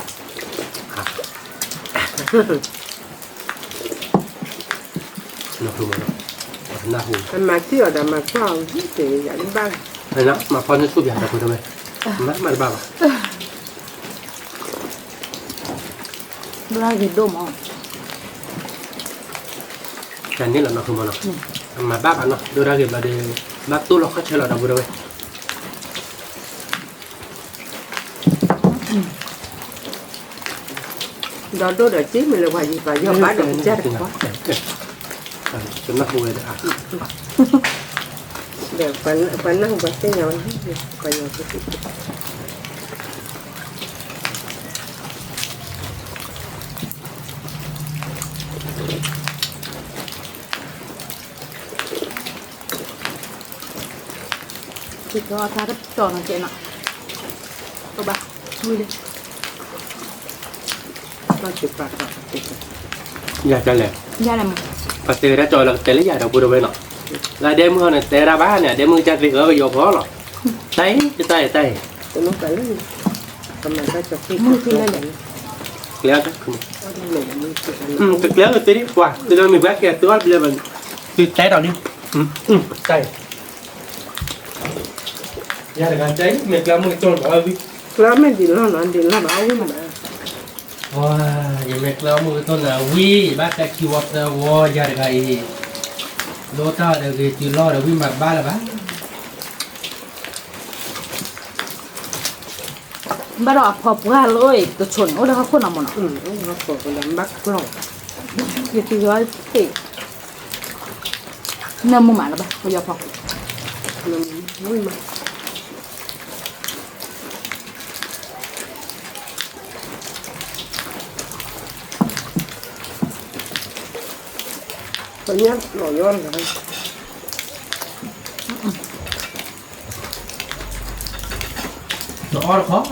ၤထံၣ်အီၤဒီးမၤကွၢ်အီၤ, မၤဖီန့ၢ်ဆူၣ်ပၠးဒီးပှဲၤတဝဲ, မၤမၤတဘၣ်ဘၣ် ဘျါဂ့ၤဒိၣ်မး, တၢ်န့ၣ်လီၤနီၤ မၤဘၣ်ဘၣ်နီၤ ဒိၣ်တၢ်ဂ့ၤဘျီဒီး, ဘၣ်တိၢ်လီၤခီၣ်ဆၢလီၤဒီပုၢ်ဒီဝဲၢ်, ဒီးဒိၣ်ဒီးက့မ့ၢ်လၢပှၤယံၤပှၤယီၤဘၣ်ဒီးကစၢ်တခီ, ပနၢ်ဟူဝဲဒၣ်, ဒီးပနၢ်ဟူပှၤသ့ၣ်ညါဝဲ, ပှၤယီၤ ယၤတလဲၣ်, ပှၤတဲဝဲဒၣ်ကၠီလၢကတဲလၢယၤဒီပုၢ်ဒီဝဲၢ်နီၤ, လၢအဒဲမုၢ်ဟီန့ၣ် တဲဒၣ်ဘၣ်န့ၣ် အဒဲမုၢ်ကစၢ်သ့ၣ်ဃၢကယီၤဖီလီၤ, တၢ်အံၤ တၢ်အံၤ တၢ်အံၤ ကျဲ, ကကျဲကသ့ဒံး ပှၤ သုလၢမ့ၢ်ပှၤကဲသုအီၣ်တဘျဲဘၣ်, သုတဲဒီးလံ, တၢ်အံၤ, ယၤတဂၤတဲအံၤ မ့ၢ်ကျဲမုၢ်ကတိၢ်နီၤဝံၤ, ကျဲမ့ၢ်ဒ်လီၤနီၤ ဒ်လီၤဘၣ်အဝံၣ်မး, ယမ့ၢ်ကျဲမုၢ်ကတိၢ်နီၤဝံၤ ဘၣ်တဲခံဝီသၢဝီယၤတဂၤအံၤ, ဒိၣ်တၢ်ဒီးဂ့ၤတုၤလီၢ်ဒီးဝံၣ်မးဘၣ်လၢၤဘၣ် ဘၣ်ဒီးအဖီပှၢ်လၢအံၤ ကဆိးန့ၣ် အိၣ်ဒီးဟီၣ်ခိၣ်နီၤမ့ၢ်နီၤ, ယကယီၤသ့ၣ်, နၢမူမးလၢၤဘၣ် ပယီၤဖီ, ဝံၣ်မး ပညၣ်လီၤယီၤတဂၤ နအီၣ်တခီ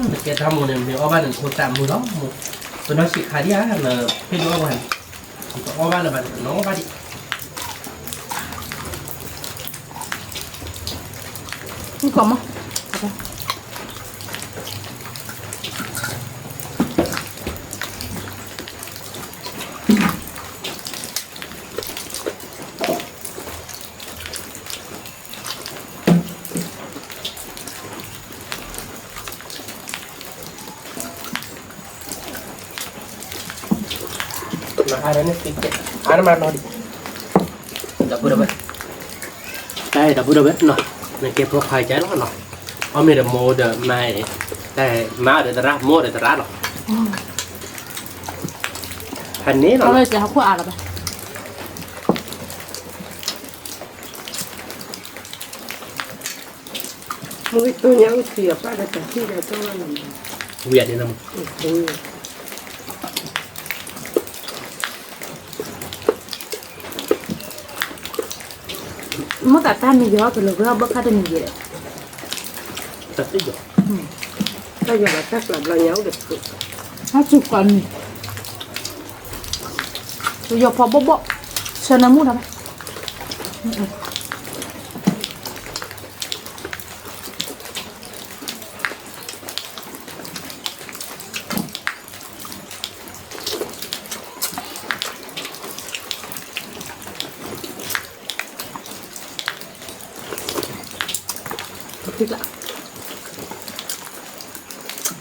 နကဲတၢ်မိၢ်န့ၣ် မ့ၢ်အီၣ်ဘၣ်န့ၣ် နအိၣ်သးမုာ်လီၤ, ပနီၢ်ဆံးခါဒံးဧါ နဖ့ၣ်ဒိၣ်အီၣ်ပှၤန့ၣ်, နတအီၣ်ဘၣ်လၢၤဘၣ်န့ၣ် နအီၣ်ဘၣ်ဒံး, ကီမး အါမးနီၤဒံး, ဒီပုၢ်ဒီဝဲၢ်, တၢ်ဒီပုၢ်ဒီဝဲၢ်နီၤ, နကဲဖိခွါကဲလီၤနီၤ, အီၣ်မ့ၢ်ဒီးမိၢ်ဒီးမါ, တၢ်မါဒီးသရၣ် မိၢ်ဒီးသရၣ်လီၤ, ဖးန့ၣ်လီၤ မုၢ်ကတိၢ်ညါအိၣ်ဆံးအပၢ်ဒီးတၢ်ထံၣ်ဒီးတၢ်ဝဲလီၤ, ဝံၤအဒဲနၤမး, မိၢ်သးတၢ်မံၤယီၤကလီၤဝဲအီၣ်ဘၣ်ခါတမံၤယဲလဲၣ်, တၢ်ယီၤ, တၢ်ယီၤဘၣ်တၢ်ကျးဘျီညါအိၣ်ဒီး, ဟါစူၤကွၢ်မံၤ, ယီၤဖီဘီၣ်ဘီၣ်, ဆၢနၢမူဒါဘၣ်.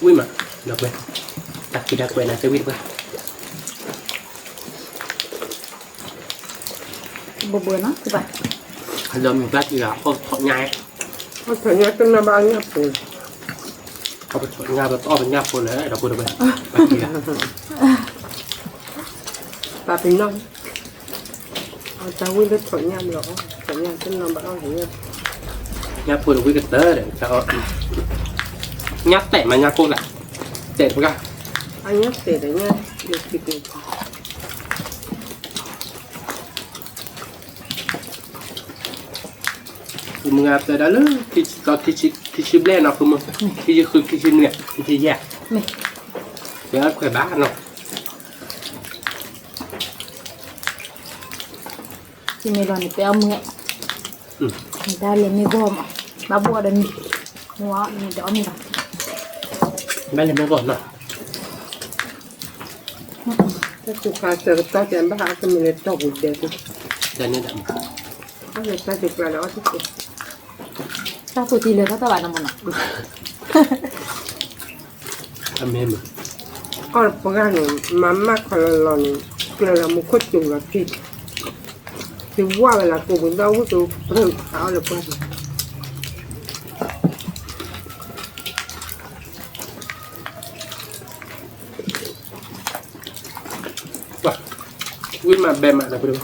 ဝံၣ်မး, ဒီးကွဲး, တၢ်ကံၣ်တၢ်ကွဲးနၤသ့ဝံၣ်တပှၢ်, ဘၣ်ဘၣ်နီၤ, ဒီးမ့ၢ်ဘၣ်ကံၣ်လီၤ အီၣ်ထီၣ်ညါ, အီၣ်ထီၣ်ညါတနီၤဘၣ်အညၣ်ဖိ, အီၣ်ပထီၣ်ညါပတအီၣ်ပညၣ်ဖိလဲၣ် ဒီပုၢ်ဝဲၢ်, ဘၣ်ကံၣ်လီၤ, ပာ်ပနီၣ် အတၢ်ဝံၣ်လၢထီၣ်ညၣ်ဘျီ, ထီၣ်ညၣ်တနီၤဘၣ်အီၣ်, ညၣ်ဖိဒီးဝံၣ်ကတၢၢ်ဒီး, ညၣ်တဲာ်မးညၣ်ကိၢ်လၢ်, တဲာ်တပှၢ်, အညၣ်တဲာ်ဒီးညၣ်, မုၢ်ဂၤပျဲဒၣ်လၢ, ခံဆံဘျဲၣ်နီၤ ဖိမုၣ်, ခံဆံဃု ခံဆံနွံ ခံဆံယဲၢ်, ပှဲၤခွဲးဘၣ်နီၤ. မ့ၢ်လီၤန့ၣ် ပအီၣ်မုၢ်, တၢ်လဲၤမ့ၢ်ဂီၢ်မး, ဘၣ်ဘှီဒီးမံၤ, မ့ၢ်အီၣ်မ့ၢ်ဒီးအီၣ်မ့ၢ်လီၤ, ဘၣ်လဲၤမ့ၢ်ဂီၢ်နီၤ, တၢ်စူၤခါစၢၤကတီၢ်ကဲဘၣ်ဟးကမ့ၢ်လဲၤတီၢ်ပူၤဒဲး, တၢ်စူၤကျါဒီးအီၣ်တကဲ, တၢ်ပူၤတံၢ်လၢတၢ်တၢ်ဘၣ်နမ့ၢ်နီၤ. အီၣ်ပှၢ်န့ၣ် မၤမၢ်ခီလီၤလီၤန့ၣ်, ကျၢၤလီၤမူခိၣ်စူၤလီၤထံ, တဝၢ်ဝဲလၢကိးပူၤဒီးဝဲကပၢၢ်ခးအီၣ်လၢပှၢ်န့ၣ်, ဝံၣ်မးဘဲမးဒီးပှၤ, တ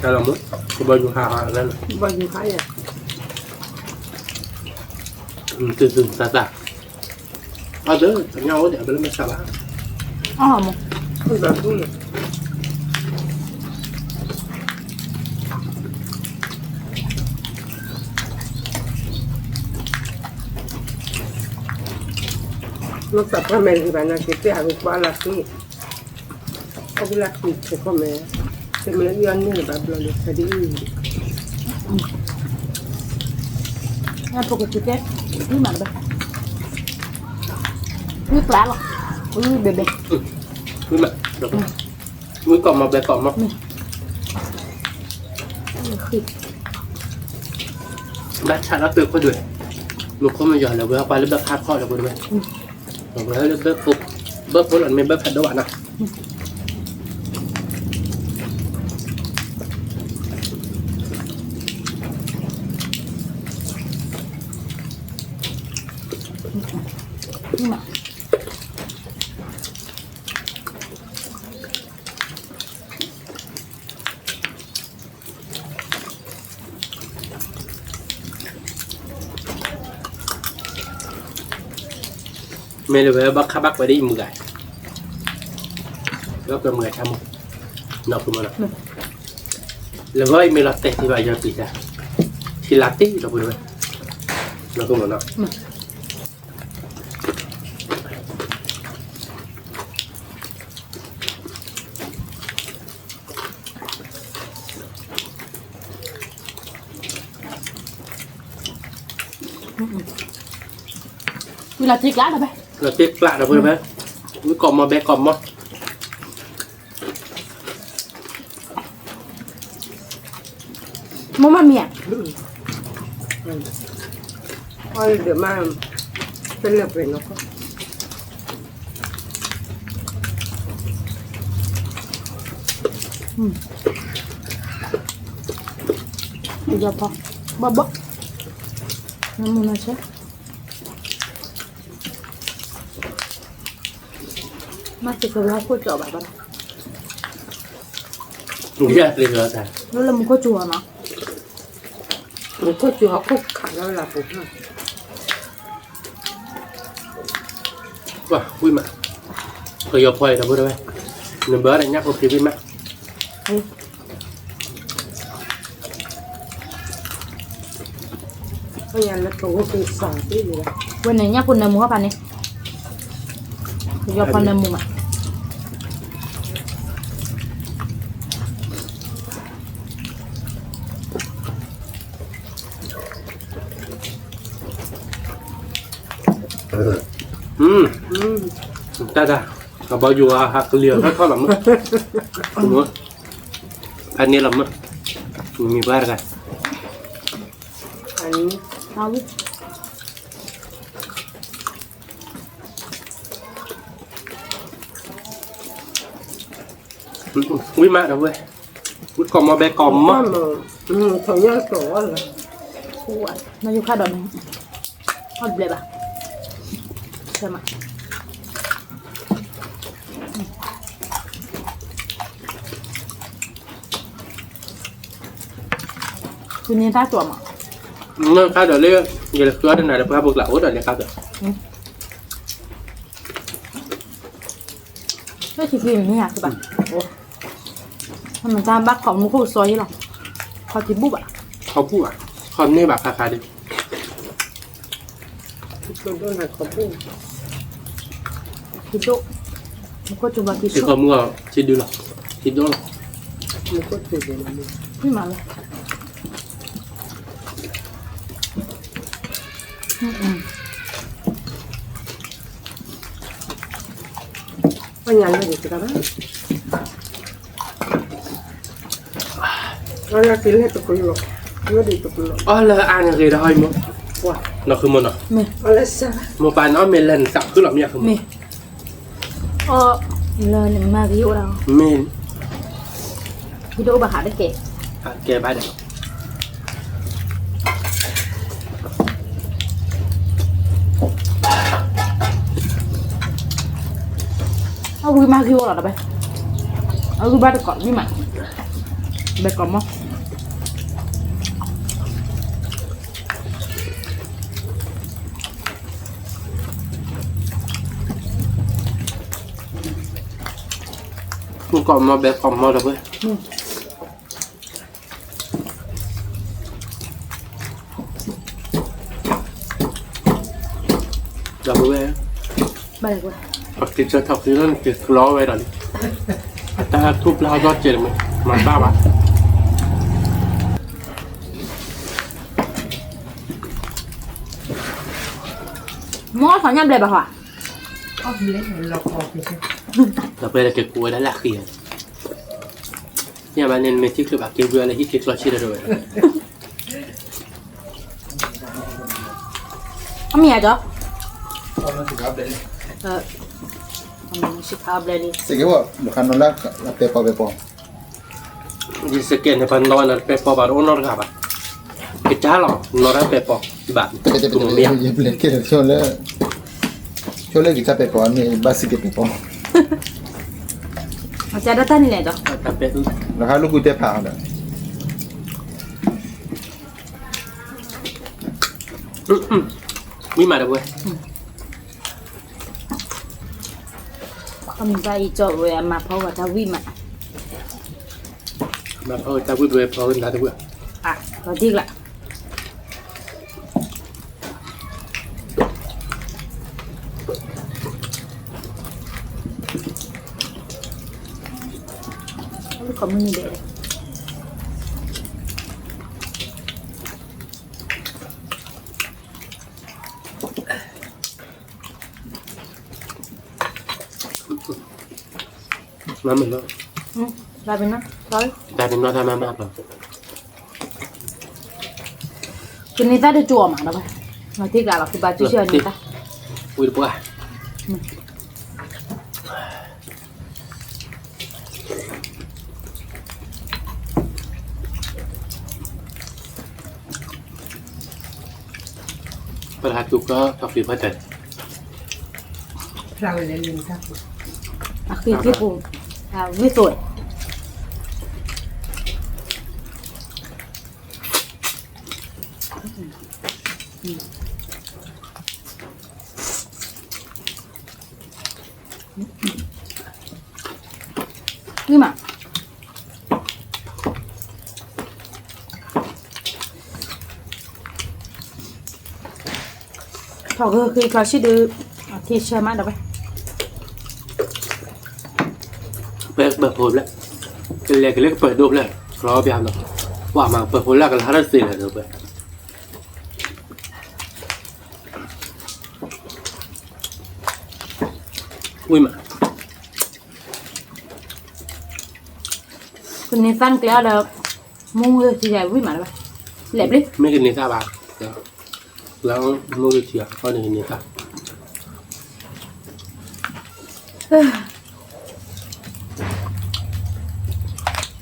ၢ်လီၤမူ, ကဘီယူၤဟးဟးလၢ, ကဘီယူၤဟးယၤ, သုသုသးသး, အီၣ်သ့, ညၣ်အိၣ်ဒီးအဘၢလၢမ့ၢ်သးဘၣ်, အီၣ်မး, လၢသးပှၢ်မဲာ်ဂ့ၤဘၣ်နၤ ကသ့ၣ်ဟးဂီၤကွၢ်လၢသ့, အီၣ်ဝံၣ်လၢသ့ခဲခီမဲာ်, တမ့ၢ်လၢအံၤအီၣ်န့ၢ်လၢၤဘၣ်ဘျီလၢခါဒ်အံၤ, ဖိကစူၤကဲ, ဝံၣ်မးဘဲ, ဝံၣ်ကျါလီၤ, ဝံၣ်ဘဲဘဲ, ဝံၣ်မး, ဝံၣ်ကိးမီၤဘဲကိးမီၤ, ဘၣ်ဆၣ်လၢပှဲၤခိၣ်ဒွဲၣ်, မူခိၣ်မယီၤလၢဝဲပှၤလၢဘၣ်ခါခီၣ်လၢပှဲၤဒွဲၣ်, ဝဲလၢဘၣ်ဖိ, ဘၣ်ဖိလီၤမ့ၢ်ဘၣ်ဖးဒိၣ်ဘၣ်နီၤ. မ့ၢ်လၢဝဲဘၣ်ခါဘၣ်ကွဲးဒ်အံၤမုၢ်ဂၤ, ဘၣ်ကွဲးမုၢ်ဂၤဆါမး, နီၢ်ခိမးနီၤ, လၢဂီၢ်အံၤမ့ၢ်လီၤတဲာ်ထံဘၣ်ယီၤတံၢ်တၢ်, ထံလါတံၢ်လီၤပှဲၤဝဲ, နီၢ်ခိမးနီၤ. ဝံၣ်လီၤတ့ကျးဒီးဖဲ, လီၤတ့ကျးဒီးဖဲ, ဝံၣ်ကိးမီၤဘဲကိးမီၤ, မ့ၢ်မ့ၢ်မ့ၢ်ဧါ, အီၣ်လၢဒၢးမး, တလၢပှဲၤနီၤ, ယီၤဖီ, ဘၣ်ဘၣ်, နမူနဆဲ, မ့ၢ်တကလီၤခိၣ်ကၠီဘၣ်ဘၣ်, လၢလၢမူခိၣ်စူၤအီၤနီၤ, မူခိၣ်စူၤအီၤခိၣ်ခးလၢလၢပူၤ, ဝံၣ်မး, ကယီၤဖီအံၤဒီပုၢ်ဒီဝဲၢ်, နဘၣ်ဒီးညၣ်ဖိဖံဝံၣ်မး, အ ဝဲန့ၣ်ညၣ်ဖိနၢမူဟီၣ်ဖးန့ၣ်, ယီၤဖီနၢမူမး. တၢ်တၢ်, အဘီယူၤအဟးကလံၤအထီၣ်ထီၣ်လီၤမ့ၢ်, ဖးန့ၣ်လီၤမ့ၢ်, မ့ၢ်ဘၣ်တဂၤ, ဝံၤမးဒီးဝဲ, ဝံၤကီၢ်မီဘဲကီၢ်မီ, နယူၤခါဒီးန့ၣ်, ဟီၣ်ဘျဲၣ်ဘၣ်, ဆဲမး, သူန့ၣ်တၢ်ကၠီမး, နခါဒီးလၢ, ယလဲၤဃုအီၣ်တနၤဒီးပှၤဖိကျါအိၣ်ဒီးန့ၣ်ခါဒီး လၢခံခံမ့ၢ်ဧါ, မ့ၢ်တၢ်ဘၣ်ခိးမူခိၣ်ကစီယ့လီၤ, ခီထံဘူၣ်ဘၣ်, ခီဘူၣ်ဘၣ်, ခီန့ၢ်ဘၣ်ခါခါဒီး, ထံဒိၣ်, မူခိၣ်ထံဘၣ်ထံဆိၣ်, ထံဒိၣ်လီၤ, ထံဒိၣ်လီၤ, မ့ၢ်မးလီၤ. အီၣ်လၢအါန့ၣ်ဂ့ၤဒီးဟီမ့ၢ်, နီၢ်ဃုမိၢ်နီၤ, မိၢ်ပၢ်န့ၣ်အီၣ်မ့ၤလဲၣ်နသးခုလီၤမ့ၢ်အဃုမိၢ်, အီၣ်လၢနမၤဂ့ၤအိၣ်ဒီး, မ့ၢ်, ကဲဘၣ်ဒီး အဝံၤမၤဂ့ၤအိၣ်လီၤတဘဲ, အဂံၢ်ဘၣ်တကိးဝံၤမး, ဘဲကိးမီၢ် ကိးမီၢ်ဘဲကိးမီၢ်တဘဲ, ဒီးဝဲ, ပက့ၤဆၢထီၣ်က့ၤလၢနက့ၤကျီဝဲဒီးလံ, အတၢ်ထူၣ်ဖျါထီၣ်ကဲးတမ့ၢ်, မၤဘၣ်ဘၣ် မီၢ်ထီၣ်ညၣ်ဘျဲၣ်ဘၣ်ဟီ, ဒီးပက့ၤကူဝဲဒၣ်လၢဃံ, ညၣ်ဘၣ်န့ၣ် နမ့ၢ်ထံၣ်ချုးဘၣ်က့ၤဝံၤလၢဟံၣ်က့ၤကျီဆံးတဝဲ, အမ့ၢ်ဧါဒီး, စ့ၢ်ကီးဝဲ ဘၣ်ခါနီၤလၢပဲာ်ပီၤပဲာ်ပီၤ, ယစကဲးန့ၣ် ပှၤနီၤဝဲန့ၣ် ပဲာ်ပီၤဘၣ်တအိၣ်နီတဂၤဘၣ်, ကစၢ်လီၤ နီၤတၢ်ပဲာ်ပီၤဘၣ်, ယပျဲၢ်ကဲလၢ, ဆိလၢကစၢ်ပဲာ်ပီၤ မ့ၢ်ဘၣ်စ့ၢ်ကီးပဲာ်ပီၤ, အကဒၣ်တၢ်န့ၣ်လဲၣ်ဒီး, လၢဟါလူၢ်ကူတဲဖးအီၤဒီး ဝံၤမးတဝဲ, ခီမ့ၢ်ဘၣ်အံၤကၠီဝဲအမၤဖီဝဲတၢ်ဝံၤမး, မၤဖီဝဲတၢ်ဝံၤဝဲဖီဝဲနၤတဝဲ, လီၤဒ်ကျါ ခီမုၢ်နံၤဒဲး, မၤမ့ၢ်လီၤ, တၢ်ပ့ၤနီၣ်, တၢ်ပ့ၤနီၣ်တၢ်မၤမၤလီၤ, ကန့ၢ်တၢ်တကၠိအီၤမးဒီး, မၤသ့ကျါလီၤ ကဘၣ်စုဆၢန့ၢ်တၢ်, ဝံၤတပှၢ် ပှၤဟးတူၢ်ကီၢ် အဃံဖးတၢၢ်, အဃံဖးပူၤ, ဝံသိး, ဝံၤမး, ထီၣ်ဂၢၢ်ဃ့ချီဆံၣ်ဒုး, ထံဆၢမးဒီးဝဲ, ပၢၢ်ဖိဖျၢၣ်, ကလဲၤကလၢကပၢၢ်ဒိၣ်ဖျၢၣ်, ကျီပျၢ်နီၤ, ပှၤမၤပၢၢ်ဖိလၢကလါထီၣ်သ့လၢၤဒီးပၢၢ်, ဝံၤမး, ကန့ၢ်သၣ်နကျဲအီၤဒီး, မူထံယၤဝံၤမးလၢၤဘၣ်, လဲၤဘျ့, မ့ၢ်ကန့ၢ်သၣ်ဘၣ်, လၢမူထံယၤဃီန့ၣ်ကန့ၢ်သၣ် ယအီၣ်တၢ်လီၤ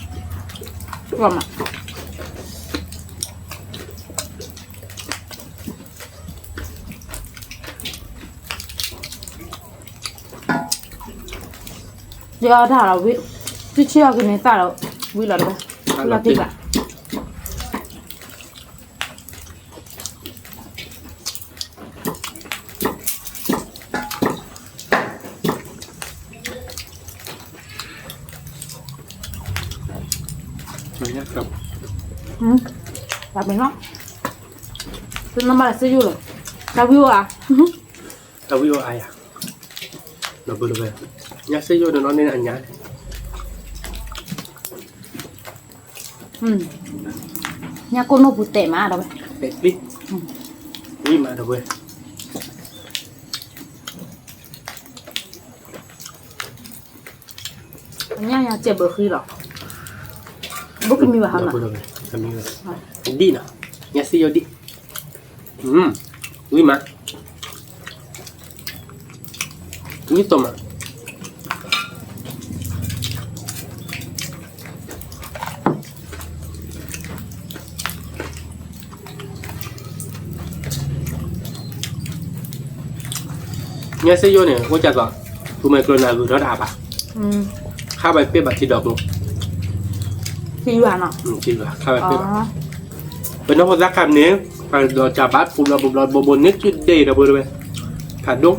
ဝံၤ, တဆံအီၤကန့ၢ်သၣ်လီၤ, ဝံၤလီၤတဘၣ်, ဝံၤလီၤတဘၣ်. တၢ်ပ့ၤနီၣ်, တနီၤမးလၢစ့ယိၣ်လီၤ, တၢ်ဝံၣ်အိၣ်အါ, တၢ်ဝံၣ်အိၣ်အါယၤ, ဒီပုၢ်ဝဲၢ်, ညါစ့ယိၣ်တနီၤန့ၣ်အညါ ညါကိၣ်နိၣ်ပူၤတဲာ်မးဒီးဝဲ, တဲာ်ပျံၤ, ဝံၣ်မးဒီးဝဲ, ညါညါစဲးဘၢဃံလီၤ, ဘိကမံဘၣ်ဟါမး, ဒံၣ်နီၤ, ညါစ့ယိၣ်ဒံၣ်, ဝံၣ်မး ဝံသိးမး, ညါစ့ယိၣ်န့ၣ် အိၣ်ကၢ်သိး, ပူၤမဲာ်ကျိၤနၤဂုၤထီၣ်တၢ်အါဘၣ်, ခါဘၣ်ပ့ၢ်ဘၣ်ထံဒီးကျိၤ, ထံယွၤနီၤ, ခါဘၣ်ပ့ၢ်ဘၣ်, ပနီၢ်ဖိသၣ်ခါန့ၣ်, ဒီးတၢ်ဘၣ်ပူၤဘျီပူၤဘျီဘိဘိန့ၣ် စုဒ့ဒီးပဝဲ, ဖးဒိၣ်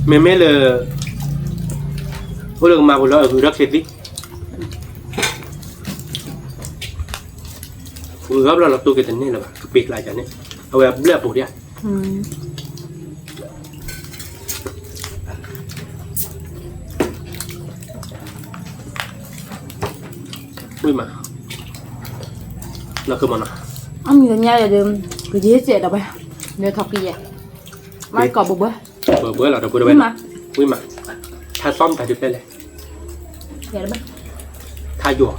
မ့မ့ၢ်လၢ အိၣ်လၢကမၤပူၤလီၤအဂုၤထီၣ်ချ့သံ, ဂုၤထီၣ်ဘျီလီၤတိၢ်က့ၤတန့ၢ်လၢၤဘၣ် ကပ့ၤကျါကန့ၣ်, အဝဲအဘျၢၣ်အပူၤဒၣ် ဝံၣ်မး, နီၢ်ကမနီၤ, အမံၤညါဒီး, ကယ့ၢ်စဲးဒီးဝဲ, လၢထီၣ်ကံယဲၢ်, မ့ၢ်ကိးဘၢဘၢ, ဘၢဘၢလီၤဒီးပဝဲ, ဝံၣ်မး, ထါသီမတၤဒုးဖဲလဲၣ်, ထါယွၤ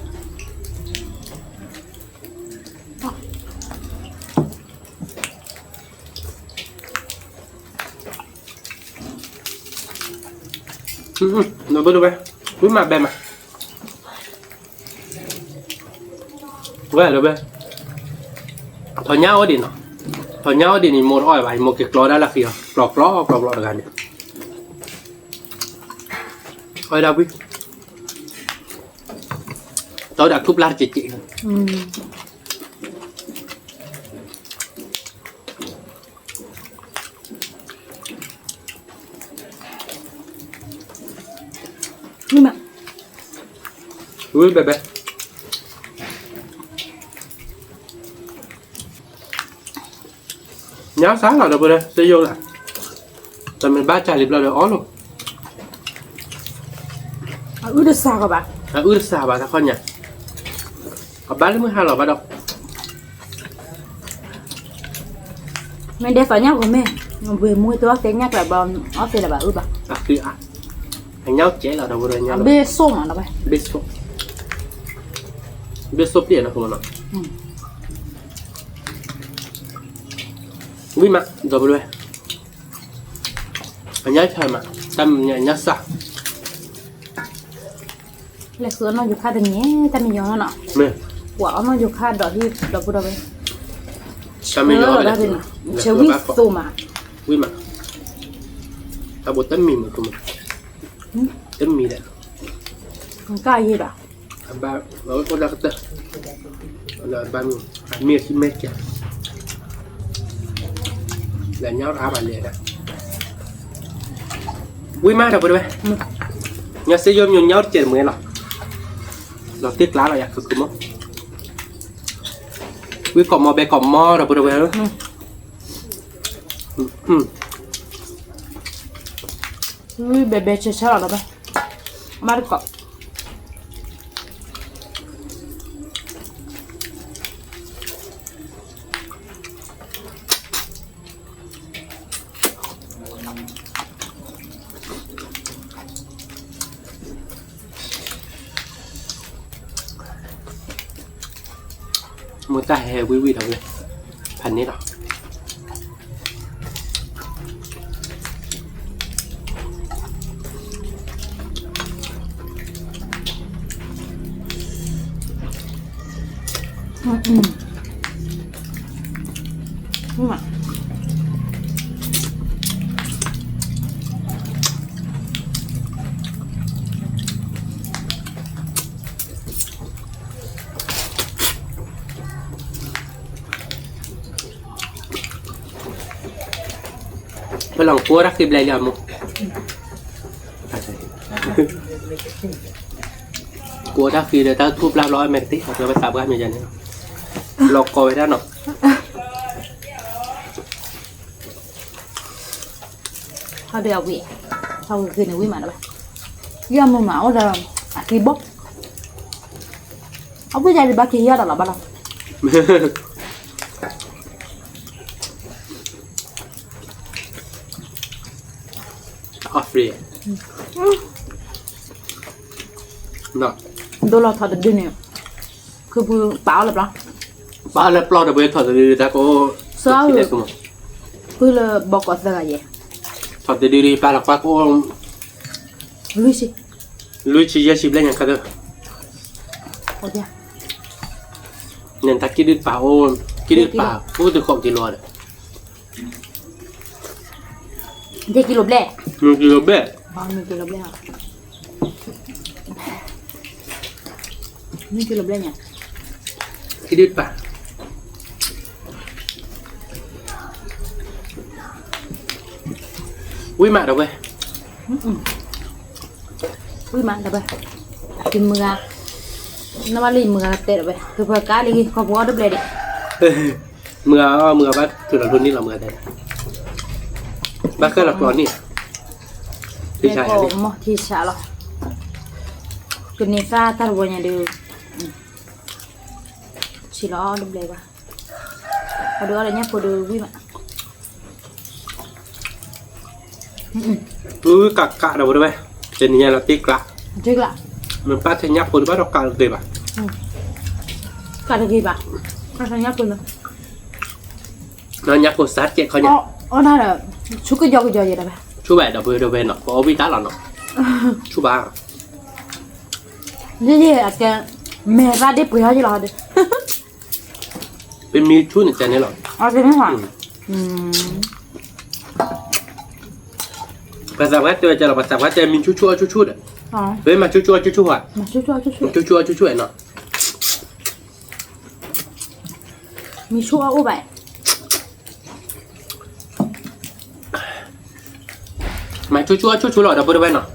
ဒီပုၢ်ဝဲၢ်, ဝံၣ်မးဘဲမး, ဝဲလၢဝဲ, ထီၣ်ညါအိၣ်ဒံးနီၤ, ထီၣ်ညါအိၣ်ဒံးန့ၣ် မိၢ်တအီၣ်ဘၣ် ယမိၢ်က့ၤကျီဒၣ်လၢဃံလီၤ, ကျီကျီကျီကျီတဂၤန့ၣ်, အီၣ်ဒၣ်ဝံၣ်, တီဒၣ်ထူပျၢ်တကဲးကဲး ဝံၣ်ဘဲဘဲ, ညါစးလီၤဒီပုၢ်ဝဲၢ်, စ့ယိၣ်လၢ်, တမ့ၢ်ဘၣ်စၢ်လံဘျီဒီးအီၣ်လိာ်, အအုၣ်တစှၤကဘၣ်, အအုၣ်တစှၤဘၣ်တခီညါ, အဘၣ်လၢမုၢ်ဟါလီၤဘၣ်ဒီး မ့ၢ်ဒဲးသီညါဂီၤမ့ၢ်, ဝ့ၢ်မူတအီၣ်သ့ညါကျါဘၣ်, အီၣ်သ့လၢၤဘၣ်အုၣ်ဘၣ်, အညါကဲလီၤဒီပုၢ်ဝဲၢ်, အဘ့ၣ်စိၣ်မးဒီးဝဲ, ဘ့ၣ်စိၣ်, ဘ့ၣ်စိၣ်ပျဲၢ်နီၤ, ဝံၣ်မး ဒီပုၢ်ဝဲၢ်, အညါဆါမး, တၢ်မညါညါစၢ် လဲၤဃုအနီၢ်ယိၤခါတနံၤ, တၢ်မံယီၤနီၤ, ပှၤအီၣ်နီၢ်ယိၤခါဒီးဟံၣ်ဒီပုၢ်ဝဲၢ်, တၢ်မံယီၤ, ဆဲးဝံၣ်သိးမး, ဝံၣ်မး, တၢ်ဘိးတၢ်မံမး, တမံဒီး, ကၢ်ယံၤဘၣ်, အဘၣ်, အဝဲအိၣ်ဒၣ်ကတၢၢ်, အဘၣ်မံ, အမံအမ့ၢ်ကဲ, လဲၤညါအါဘၣ်လဲၤဒၣ် ဝံၣ်မးဒီပုၢ်ဝဲၢ်, ညါစ့ယိၣ်မ့ၢ်ညါတကဲးတမှဲလီၤ, လီၤတ့ၢ်ကျါလီၤယၤ ခုခုမး, ဝံကိးမီၤဘဲကိးမီၤဒီး ပှၤတဝဲဧၢ, ဝံဘဲဘဲဆၢဆၢလီၤဒီးဘၣ်, အမါတကိး မ့ၢ်တၢ်ဟဲဝံဝံဒီးဝဲ, ဖးန့ၣ်လီၤ. ဖဲလီၤကိးတၢ်ဃံဘျဲလံအမိၢ်, ကိးတၢ်ဃံဒီးတၢ်ထူၣ်ပျၢ်ဘျီအမဲာ်ကသ့ၣ် အဝဲသးပှၢ်မ့ၢ်ယၤန့ၣ်လီၤ, လီၤကိးဝဲဒၣ်နီၤ. ဟီဒီးအဝံၣ်, ဟီဂ့ၤန့ၣ်ဝံၣ်မးလၢၤဘၣ်, ယမုၢ်မးအိၣ်ဒီး အသံဘီ, အဝံၣ်ယၤဒံးဘၣ်က့ၤယၤဒီးလီၤဘၣ်လီၤ. အီၣ်ဖရံး, ဒိလီၤထီၣ်တဒုန့ၣ်, ခုပူၤပာ်အီၤလၢပျီ, ပာ်အီၤလၢပျီဒီးပှၤထီၣ်တဒုတၢ်ကအိၣ်, စၢအီၤ, ဖုလၢဘီကီးသၢဂၤယဲၢ်, ထီၣ်တဒုဒုပာ်လီၤပှၤကအိၣ်, လွံၢ်ဆံ, လွံၢ်ဆံယဲၢ်ဆံဘျဲၣ်ညါခါသၢ, န့ၣ်တၢ်ကံၣ်ဒုၣ်ပာ်အိၣ်, ကံၣ်ဒုၣ်ပာ်အိၣ်တဃိးကံလိဒီး ယဲၢ်ကံလိဘျဲၣ်, ယဲၢ်ကံလိဘျဲၣ်, ယဲၢ်ကံလိဘျဲၣ်ညါ, ကံၣ်ဒုၣ်ပာ်, ဝံၣ်မးဒီးဝဲ, ဝံၣ်မးဒီးဝဲ, ယမုၢ်ဂၤ, နဘၣ်လၢယမုၢ်ဂၤကတဲဒီးဝဲ ကပၢၤကါလံ ခီပှီအီၤတဘျဲၣ်ဒံး, မုၢ်ဂၤအီၤ မုၢ်ဂၤဘၣ်ထုးလီၤလိန့ၢ်လီၤ မုၢ်ဂၤတဲ, ဘၣ်ဃဲလီၤကျီၤန့ၣ်, မ့ၢ်ကိးမီၤထံဆးလီၤ, ကန့ၢ်သါတၢ်တဝီညါဒီး, ဆံးလီၤအီၤတဘျဲၣ်ဘၣ်, အဒုးအီၤဒီးညၣ်ဖိဒုးဝံၣ်မး အုကးကးဒီးဝဲ, တနံၤညါလီၤတ့ကျး, တ့ကျး, မ့ၢ်ပၢ်ထဲညၣ်ဖိတဘၣ်ဒီးကးတဂ့ၤဘၣ်, ကးတဂ့ၤဘၣ်, ကးထဲညၣ်ဖိလၢ, ညၣ်ဖိစၢ်တကဲးခီညါ, အီၣ်တၢ်ဒီး, ဆူကယီကယီယဲဒၣ်ဘၣ်, ဆူဘၣ်ဒီးပဝဲဒၣ်ဝဲနီၤ ပအီၣ်ဝံၣ်တၢ်လီၤနီၤ, ဆူဘၣ်, ယဲယဲအကဲ, မဲာ်သၣ်ဒ့ပှ့ၤဟီယလီၤဒီး ပမံဆူၣ်န့ၣ်တဲန့ၣ်လီၤ, ပှၤသးပှၢ်တဲဝဲကလီၤ ပှၤသးပှၢ်တဲမံဆူၣ်ဆူၣ်အီၣ်ဆူၣ်ဆူၣ်ဒီး, ပမ့ၢ်မၤဆူၣ်ဆူၣ်အီၣ်ဆူၣ်ဆူၣ်ဧါ, ဆူၣ်ဆူၣ်အီၣ်ဆူၣ်ဆူၣ်နီၤ, မံဆူၣ်အီၣ်အိၣ်ဘၣ် မၤဆူၣ်ဆူၣ်အီၣ်ဆူၣ်ဆူၣ်လီၤ ဒီပုၢ်ဒီဝဲၢ်နီၤ,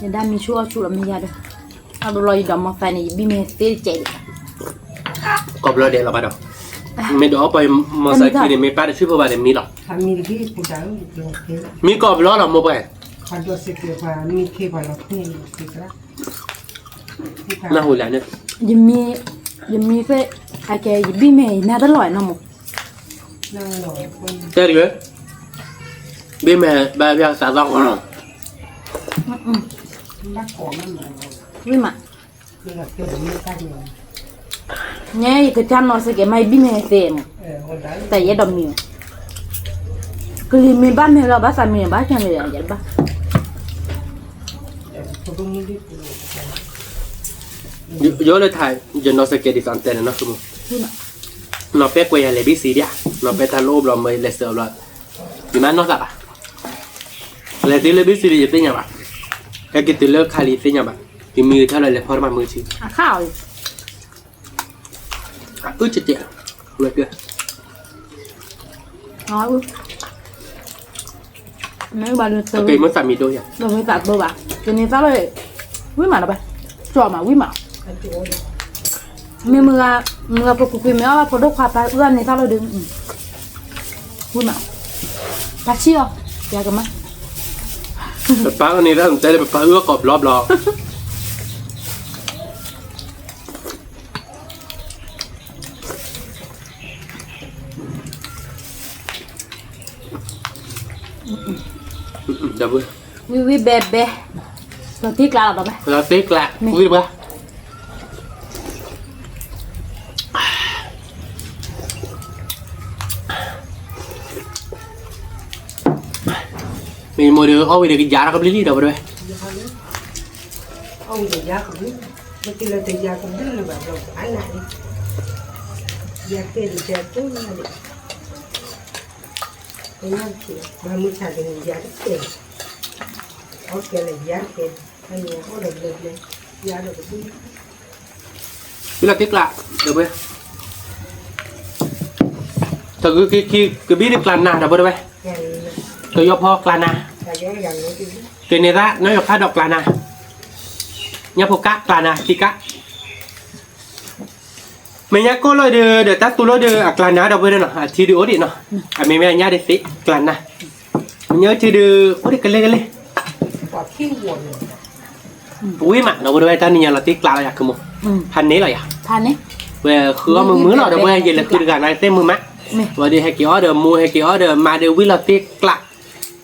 ယဒၣ်မံဆူၣ်အီၣ်ဆူၣ်လီၤမ့ၢ်ယၤဒီး, အဘျီယဒီးမီၤသးန့ၣ် ယဘံၣ်မ့ၢ်သ့တကဲးဒံး, ကိးဘျီဒဲးလီၤဘၣ်ဒီး, မ့ၢ်ဒီးအီၣ်ပှၤမီၤသးခံန့ၣ် မ့ၢ်ပၢ်တဆံၣ်ဖိဘၣ်ဒီးမံလီၤ, မံကိးဘျီလီၤမိၢ်ပှဲၤ, နၢ်ဟူလဲၣ်န့ၣ်, ယမံ, ယမံသ့, အကဲယဘံၣ်မ့ၢ်ယနၢ်တလီၤနီၤမိၢ်, တဲဒ်ဝဲ, ဘံၣ်မ့ၢ်ဘၣ်ဘၣ်သးသီၣ်ဃီလီၤ, ဝံၣ်မး, န့ၣ်ယကစၢ်နီၢ်စ့ၢ်ကီး မ့ၢ်ဘံၣ်မ့ၢ်သ့မး, တၢ်ယအဲၣ်ဒိးမံ, ကလံၤမ့ၢ်ဘၣ်မ့ၢ်လီၤ ဘၣ်သးမံဘၣ်ကၢ်န့ၣ်ယဘၣ်, ယအိၣ်လၢထါ, ယနီၢ်စ့ၢ်ကီးဒ်သိးတဲန့ၣ်နီၤ, နီၢ်ပဲကွဲးယၤလဲၤဘံၣ်စံးဒၣ်, နီၢ်ပဲတၢ်လိၣ်အိၣ်ဘျီမ့ၢ်လဲၤစၢၤအဘျီ, ယမၤနီၢ်သးဘၣ်, လဲၤတုၤလၢဘံၣ်စံးလံယသ့ၣ်ညါဘၣ်, ဟဲက့ၤတုၤလၢခါလံယသ့ၣ်ညါဘၣ်, ယမံဂ့ၤထီၣ်လၢလဲၤဖီတမၤမုာ်ဆံ, အုၣ်ကတဲာ်, ဝဲၢ်, မ့ၢ်ဘၣ်လၢသၢ, မ့ၢ်သးမံဒိၣ်ယၤ, မ့ၢ်သးဘၣ်, ကန့ၢ်သၣ်လၢ, ဝံၣ်မးနီၤဘၣ်, ကၠီမး ဝံၣ်မး, မ့ၢ်မုၢ်ဂၤ, မုၢ်ဂၤဖိကွ့ၢ်ကွ့ၢ်မ့ၢ်အီၣ်ဘၣ်ဖိဒိၣ်ခွါပၢ်အုၣ်အီၣ်န့ၢ်သၣ်လိာ်ဒီး, ဝံၣ်မး, ပၢ်ဆံၣ်အီၤ, ယကမၣ်, ပပၢ်အီၣ်န့ၢ်သၣ်တဲလၢပပၢ်အုၣ်အီၣ်ကိးဘျီဘျီ ဒီပုၢ်ဝဲၢ်, ဝံၣ်ဝံၣ်ဘဲဘဲ, လီၤတ့ကျးလီၤဒီးဘဲ, လီၤတ့ကျး, ဝံၣ်တပှၢ်, မ့ၢ်မိၢ်ဒီးအီၣ်ဝံၤဒီးကယၤထီၣ်ကဘျံးလံဒီပုၢ်ဝဲၢ်, အီၣ်ဝံၤဒီးယၤကဘျံး, မ့ၢ်တုၤလၢတယၤကဘျံးလၢၤဘၣ်ဘျီအါနးန့ၣ်, ယၤကဲဒီးယၤကဲနၤဒီး မ့ၢ်မုၢ်ဆါတနံၤယၤတကဲ, အီၣ်ကဲလၢယၤတကဲ, အန့ၣ်အီၣ်ဒီးဘျဲဘျဲ, ယၤဒီးကဘျံး, ဝံၣ်လီၤတ့ကျး, ဒီပုၢ်ဝဲၢ်, တဂုၤက့ၤကဘံၣ်ဒီးကျးနၤဒီပုၢ်ဝဲၢ်, ကယီဖီကျးနၤ, ကန့ၢ်သၣ်နီၢ်ယီၤခါဒီးကျးနၤ, ညၣ်ဖိကၣ်ကျးနၤ ထံကၣ် မ့ၢ်ညါကိၣ်လီၤဒီး ဒီးတၢ်သူလီၤဒီး အကျးနၤဒီပုၢ်ဝဲၢ်နီၤ, အထံဒုးအိၣ်ဒံးနီၤ, အမ့ၢ်မ့ၢ်အညၣ်ဒ်သ့ ကျးနၤ, မ့ၢ်ညါထံဒုး အိၣ်ဒံးကလဲကလဲ, ဝံၣ်မး ဒီပုၢ်ဝဲၢ် တၢ်နံၤညါလီၤတ့ကျးလီၤယၤ ကမိၢ်, ဖးန့ၣ်လီၤယၤ, ဝဲဃုအီၣ်မုာ်မုာ်လီၤ ဒီပုၢ်ဝဲၢ် ယလဲၤဃုတဂၤန့ၣ်သ့ၣ်မုာ်မး, ဝဲဒီးဟဲက့ၤအီၣ်ဒီးမူ ဟဲက့ၤအီၣ်ဒီးမါဒီးဝံၣ်လီၤတ့ကျး, အီၣ်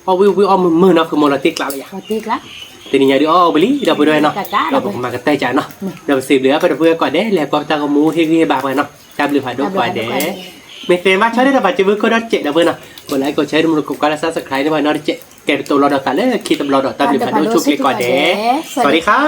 ဝံၣ်ဝံၣ်အီၣ်မုာ်မုာ်နီၤ ကမိၢ်လီၤတ့ကျးလီၤယၤ, တနံၤညါဒုးအီၣ်အီၣ်ဝံၤလံ ဒီပုၢ်ဝဲၢ်နီၤ, ဒီးပကမၤကတၢၢ်ကနီၤ, ဒီးပစံးဘျုးအပှၤဒီပုၢ်ဝဲၢ်ကိးဂၤဒဲး လဲၤကွၢ်ပတၢ်ဂီၤမူ ဟ့ၣ်ဂံၢ်ဟ့ၣ်ဘါပှၤနီၤ, တၢ်ဘျုးဖးဒိၣ်ကိးဂၤဒဲး, မ့ၢ်သ့မါဆီဒဲးတၢ်ပာ်စၢၤဘုၣ်ခိၣ်ဒီးစဲး ဒီပုၢ်ဝဲၢ်နီၤ, ကိးlike ကိးshare တမူတကိးကွၢ်လၢ subscribe န့ၢ်ပှၤနီတစဲး, ကဲပတိၤလီၤဒီးသးလၢခံတဘျီဒီး တၢ်ဘျုးဖးဒိၣ်ဆိၣ်ဂ့ၤကိးဂၤဒဲး, စဝၤဒံခါ